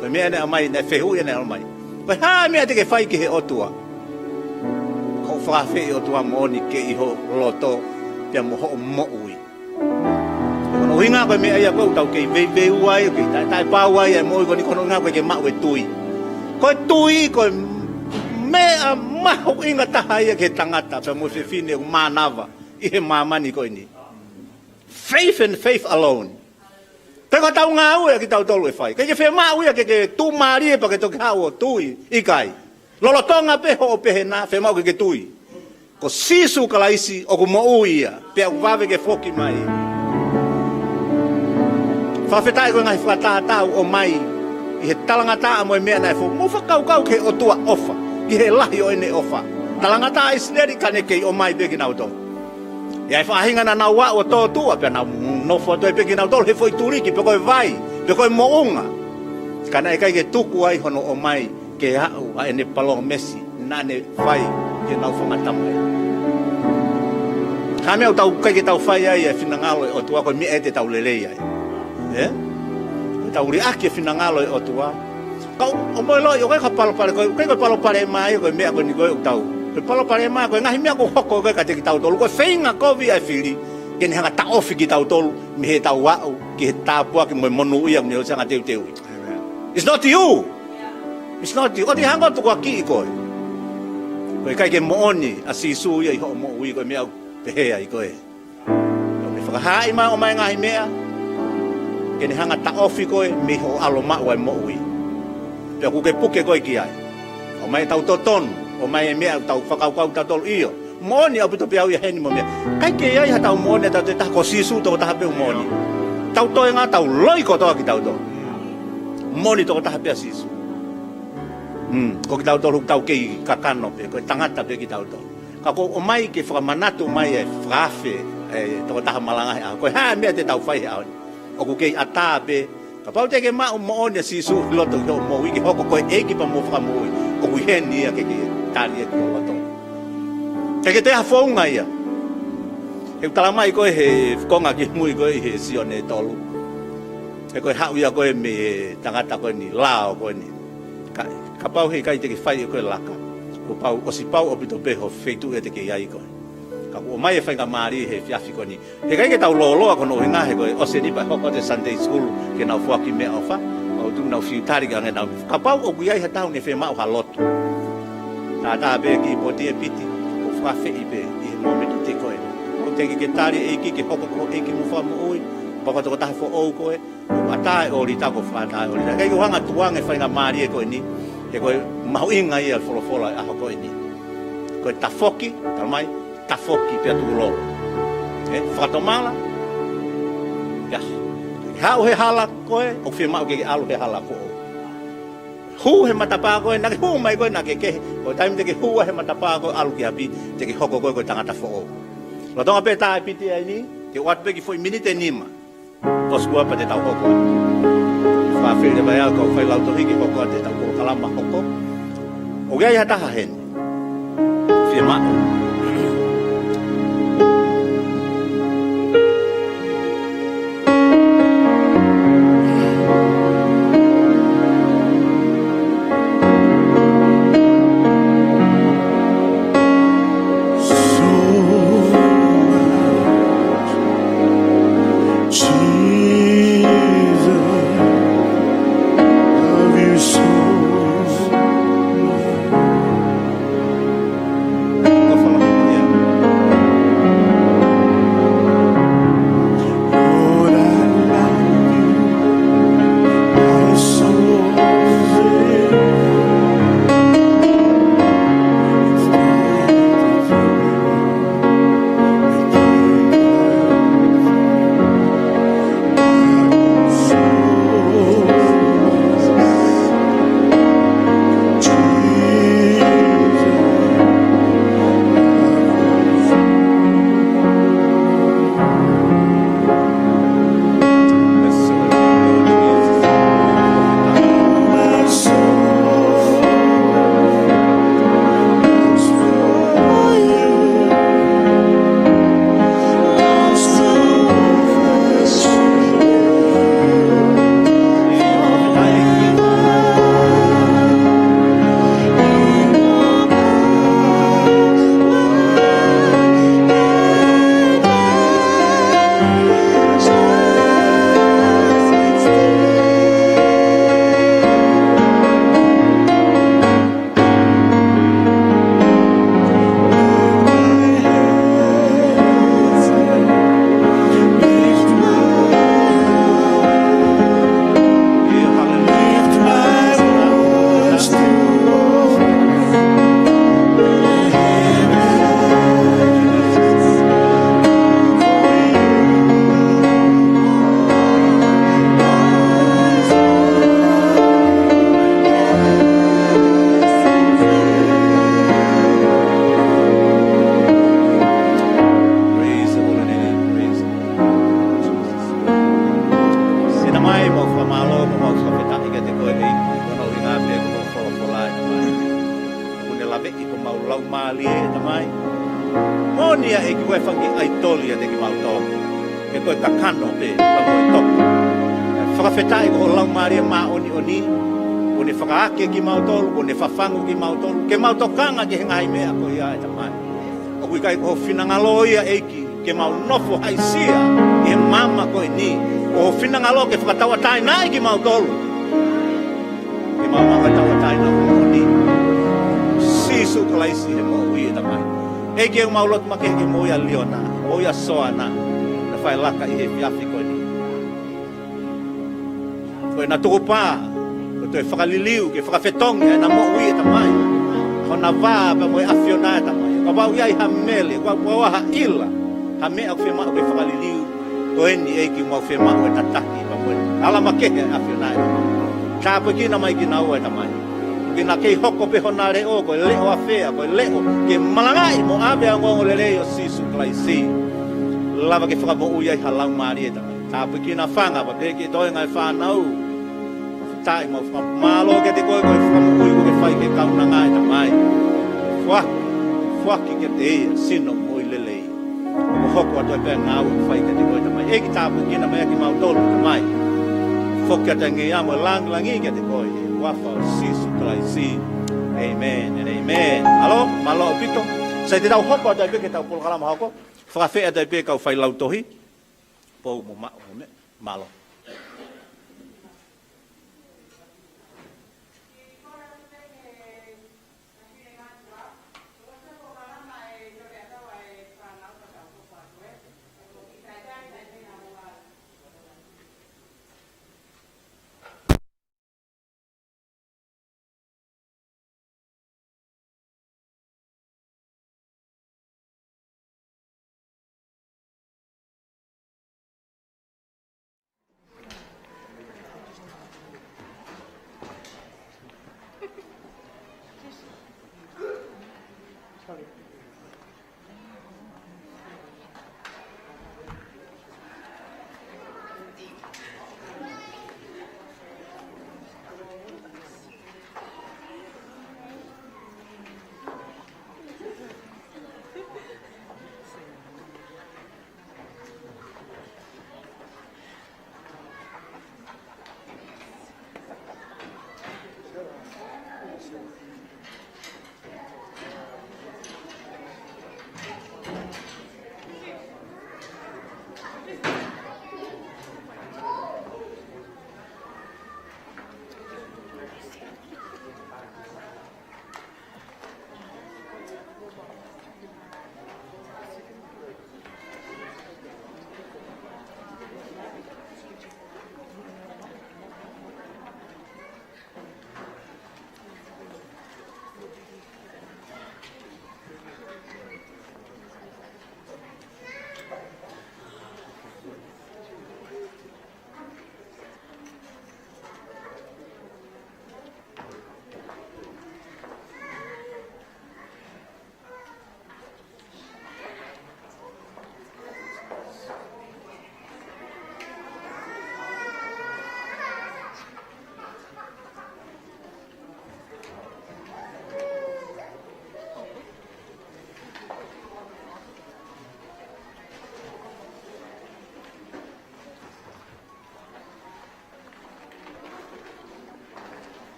Ko e meʻa naʻe ʻomai, naʻe fehuʻi naʻe ʻomai. Ko e hā e meʻa te ke fai ki he ʻOtua? Ko hoʻo fakaafeʻi e ʻOtua moʻoni ke ʻi ho loto, pea mo hoʻo moʻui. Ko hono ʻuhinga ko e meʻa ia ʻoku tau kei veiveiua ai, kei taʻe, taʻepau ai e moʻui ko eni, ko hono ʻuhinga ʻoku ʻikai ke maʻu e tui. Ko e tui, ko e meʻa mahuʻinga taha ia ki he tangata, pea mo e fefine ʻoku mānava ʻi he māmani ko eni. Faith and faith alone. Pea ko ʻetau ngāue ʻa kitautolu ʻe fai. ʻIkai ke fiemaʻu ia ke ke tuʻumālie pea ke toki haʻu ʻo tui, ʻikai. Lolotonga pē hoʻo pehē na, fiemaʻu ke ke tui ko Sīsū Kalaisi ʻoku moʻui ia, pea ʻoku vave ke foki mai. Fakafetaʻi ko e ngaahi fakatātā ʻoku ʻomai ʻi he talangataʻa mo e meʻa naʻe fou. Mou fakakaukau ki he ʻOtua ʻofa, ki he lahi ʻo ʻene ʻofa. Talangataʻa ʻIsileli ka ne kei ʻomai pē kinautolu. ʻI ai e faʻahinga naʻa nau aʻu ʻo tōtuʻa pea nau nofo atu ai pē kinautolu he foʻi tuliki pe ko e vai, pe ko e moʻunga. Ka naʻe ʻikai ke tuku ai hono ʻomai ke aʻu ʻa ʻene palōmesi naʻa ne fai ki heʻenau fanga tamai. Ko e meʻa ʻoku tau ʻikai ke tau fai ai e finangalo ʻo e ʻOtua ko e meʻa ia te tau lelei ai. Ē? Ko ʻetau liʻaki e finangalo ʻo e ʻOtua. Ka ʻoku, ʻoku mou ʻiloʻi, ʻoku ʻikai ko e palopalema, ko e, ʻikai ko e palopalema ia ko e meʻa ko eni ko ē ʻoku tau. Ko e palopalema ko e ngaahi meʻa ʻoku hoko ko ē kiate kitautolu. Ko e feinga kovi ʻa e fili ke ne hanga ʻo taʻofi kitautolu mei heʻetau aʻu ki he tāpuaki mo e monūʻia ʻoku ne ʻosi hanga ʻo teuteuʻi. Amen. It's not you. It's not you. ʻOua te ke hanga ʻo tukuakiʻi koe. Ko e ʻikai ke moʻoni ʻa Sīsū ia ʻi hoʻo moʻui, ko e meʻa ʻoku pehē ai ko ē. ʻOku ne fakahaaʻi mai ʻo ʻomai e ngaahi meʻa ke ne hanga ʻo taʻofi koe mei hoʻo ʻalu ʻo maʻu ʻa e moʻui. Pea ʻoku ke puke koe ki ai. ʻOmai ʻetau totonu, ʻomai e meʻa ʻoku tau fakakaukau kitautolu, ʻio, moʻoni ʻaupito pē au ia heni mo e meʻa. ʻIkai ke ʻi ai haʻatau moʻoni ʻe tautolu ʻe taha, ko Sīsū tokotaha pē ʻoku moʻoni. Tau toenga, tau loi kotoa kitautolu. Moʻoni tokotaha pē ʻa Sīsū. Hmm, ko kitautolu ʻoku tau kei kakano pē, ko e tangata pē kitautolu. Ka ʻoku ou ʻomai ke fakamanatu mai e fakaafe ʻa e tokotaha malanga he ʻaho. Ko e hā e meʻa te tau fai he ʻaho ni? ʻOku kei ʻatā pē. Kapau te ke maʻu moʻoni ʻa Sīsū ʻi loto ʻi hoʻo moʻui ke hoko ko e ʻEiki pea mo e Fakamoʻui, ʻoku ʻi heni ia ke ke tali ia ki ho loto. Ke ke toe ha founga ia. He ʻoku tala mai ko ē he konga kimui ko ē ʻi he Sione tolu. He ko e haʻu ia ko ē mei he tangata ko eni, lao ko eni. Ka, kapau he ʻikai te ke fai ʻe koe e laka, kuo pau, ʻosi pau ʻaupito pē ho feituʻu ia te ke ʻi ai ko ē. Ka ʻoku ʻomai e faingamālie he efiafi ko eni. He ʻikai ke tau lōloa ko hono ʻuhinga he ko e ʻosi eni pea hoko atu e Sunday School ke nau foaki meʻaʻofa. ʻOku ou tui naʻa nau fiu tali ange nau. Kapau ʻoku ʻi ai ha taha ʻoku ne fiemaʻu ha lotu, tātā pē ki he poti ʻe piti, ʻo fakafeʻi pē ʻi he mōmeniti ko ē. ʻOku teʻeki ke tali e ʻEiki ke hoko ko e ʻEiki mo e Fakamoʻui, pea ko e tokotaha foʻou ko ē, ʻoku ʻatā e ʻōlita, ʻoku fakaʻatā e ʻōlita. ʻIkai ke u hanga ʻo tukuange e faingamālie ko eni, he ko e mahuʻinga ia e folofola e ʻaho ko eni. Ko e tafoki, tala mai, tafoki pea tukulolo. Ē, fakatomala. Yes. Haʻu he hala ko ē, ʻoku fiemaʻu ke ke ʻalu he hala ko ē. Hū he matapā ko ē, naʻa ke hū mai ko ē naʻa ke kehe. Ko e taimi te ke hū ai he matapā ko ē ʻo ʻalu ki ʻapi, te ke hoko koe ko e tangata foʻou. Lolotonga pē e taʻepiti ʻa eni, te u ʻoatu pē kiʻi foʻi miniti ʻe nima. ʻOsi kuo pau te tau hoko. Fakaafeʻi leva ʻe au kau failautohi ke hoko atu ʻetau polokalama hoko. ʻOku ʻi ai ha taha heni? Fiemaʻu. Mau fakafetaʻi kiate koe ʻEiki, ko hono ʻuhinga pē ko hoʻo folofola ʻe Tamai. Kuo ne laveʻi homau laumālie ʻe Tamai. Moʻoni ʻEiki, ʻoku ʻikai ha fanga kiʻi ʻaitoli ʻiate kimautolu. He ko e kakano pē, ka mo e toki. Fakafetaʻi ko ho Laumālie Māʻoniʻoni, kuo ne fakaake kimautolu, kuo ne fafangu kimautolu, ke mau tokanga ki he ngaahi meʻa ko ia ʻe Tamai. ʻOku ʻikai ko ho finangalo ia ʻEiki, ke mau nofo haʻisia ʻi he maama ko eni. Ko ho finangalo ke fakatauʻatāinaʻi kimautolu. Ke mau maʻu ʻa e tauʻatāina moʻoni. Sīsū Kalaisi he moʻui ʻe Tamai. ʻEiki, ʻoku mau lotu makehe ki he moʻui ʻa Liona, moʻui ʻa Soana, naʻa fai laka ʻi he efiafi ko eni. Ko ʻena tukupā, ko e toe fakaliliu, ke fakafetongi ʻena moʻui ʻe Tamai. Hona vā pea mo e ʻAfiona ʻe Tamai. Kapau ʻe ʻi ai ha mele, kapau ʻe ʻi ai ha ʻila, ha meʻa ʻoku fiemaʻu ke fakaliliu, ko eni ʻEiki ʻoku mau fiemaʻu ʻe tataki pea mo e ala makehe ʻa e ʻAfiona ʻe Tamai. Tāpuekina mai kinaua ʻe Tamai. Ke na kei hoko pē hona leʻo, ko e leʻo ʻafea, ko e leʻo ke malangaʻi mo ʻave ʻa e ongoongolelei ʻo Sīsū Kalaisi. Lava ke fakamoʻui ai ha laumālie ʻe Tamai. Tāpuekina Fanga, pea pehē ki he toenga ʻo e fānau. Fakafetaʻi, mau fakamālō kiate koe ko e fakamoʻui kuo ke fai ki he kaunanga ʻe Tamai. Foaki, foaki kiate ia sino moʻui lelei. ʻO hoko atu ai pē ʻa e ngāue ʻoku fai kiate koe Tamai. ʻEiki, tāpuekina mai ʻa kimautolu Tamai. Foki atu ʻa e ngeia mo e lāngilangi kiate koe ʻi he huafa ʻo Sīsū Kalaisi. Amen and amen. Mālō, mālō ʻaupito. Sai, te tau hoko atu ai pē ki heʻetau polokalama hoko. Fakafetaʻi atu ai pē kau failautohi. Pou mo maʻu mo meʻa. Mālō.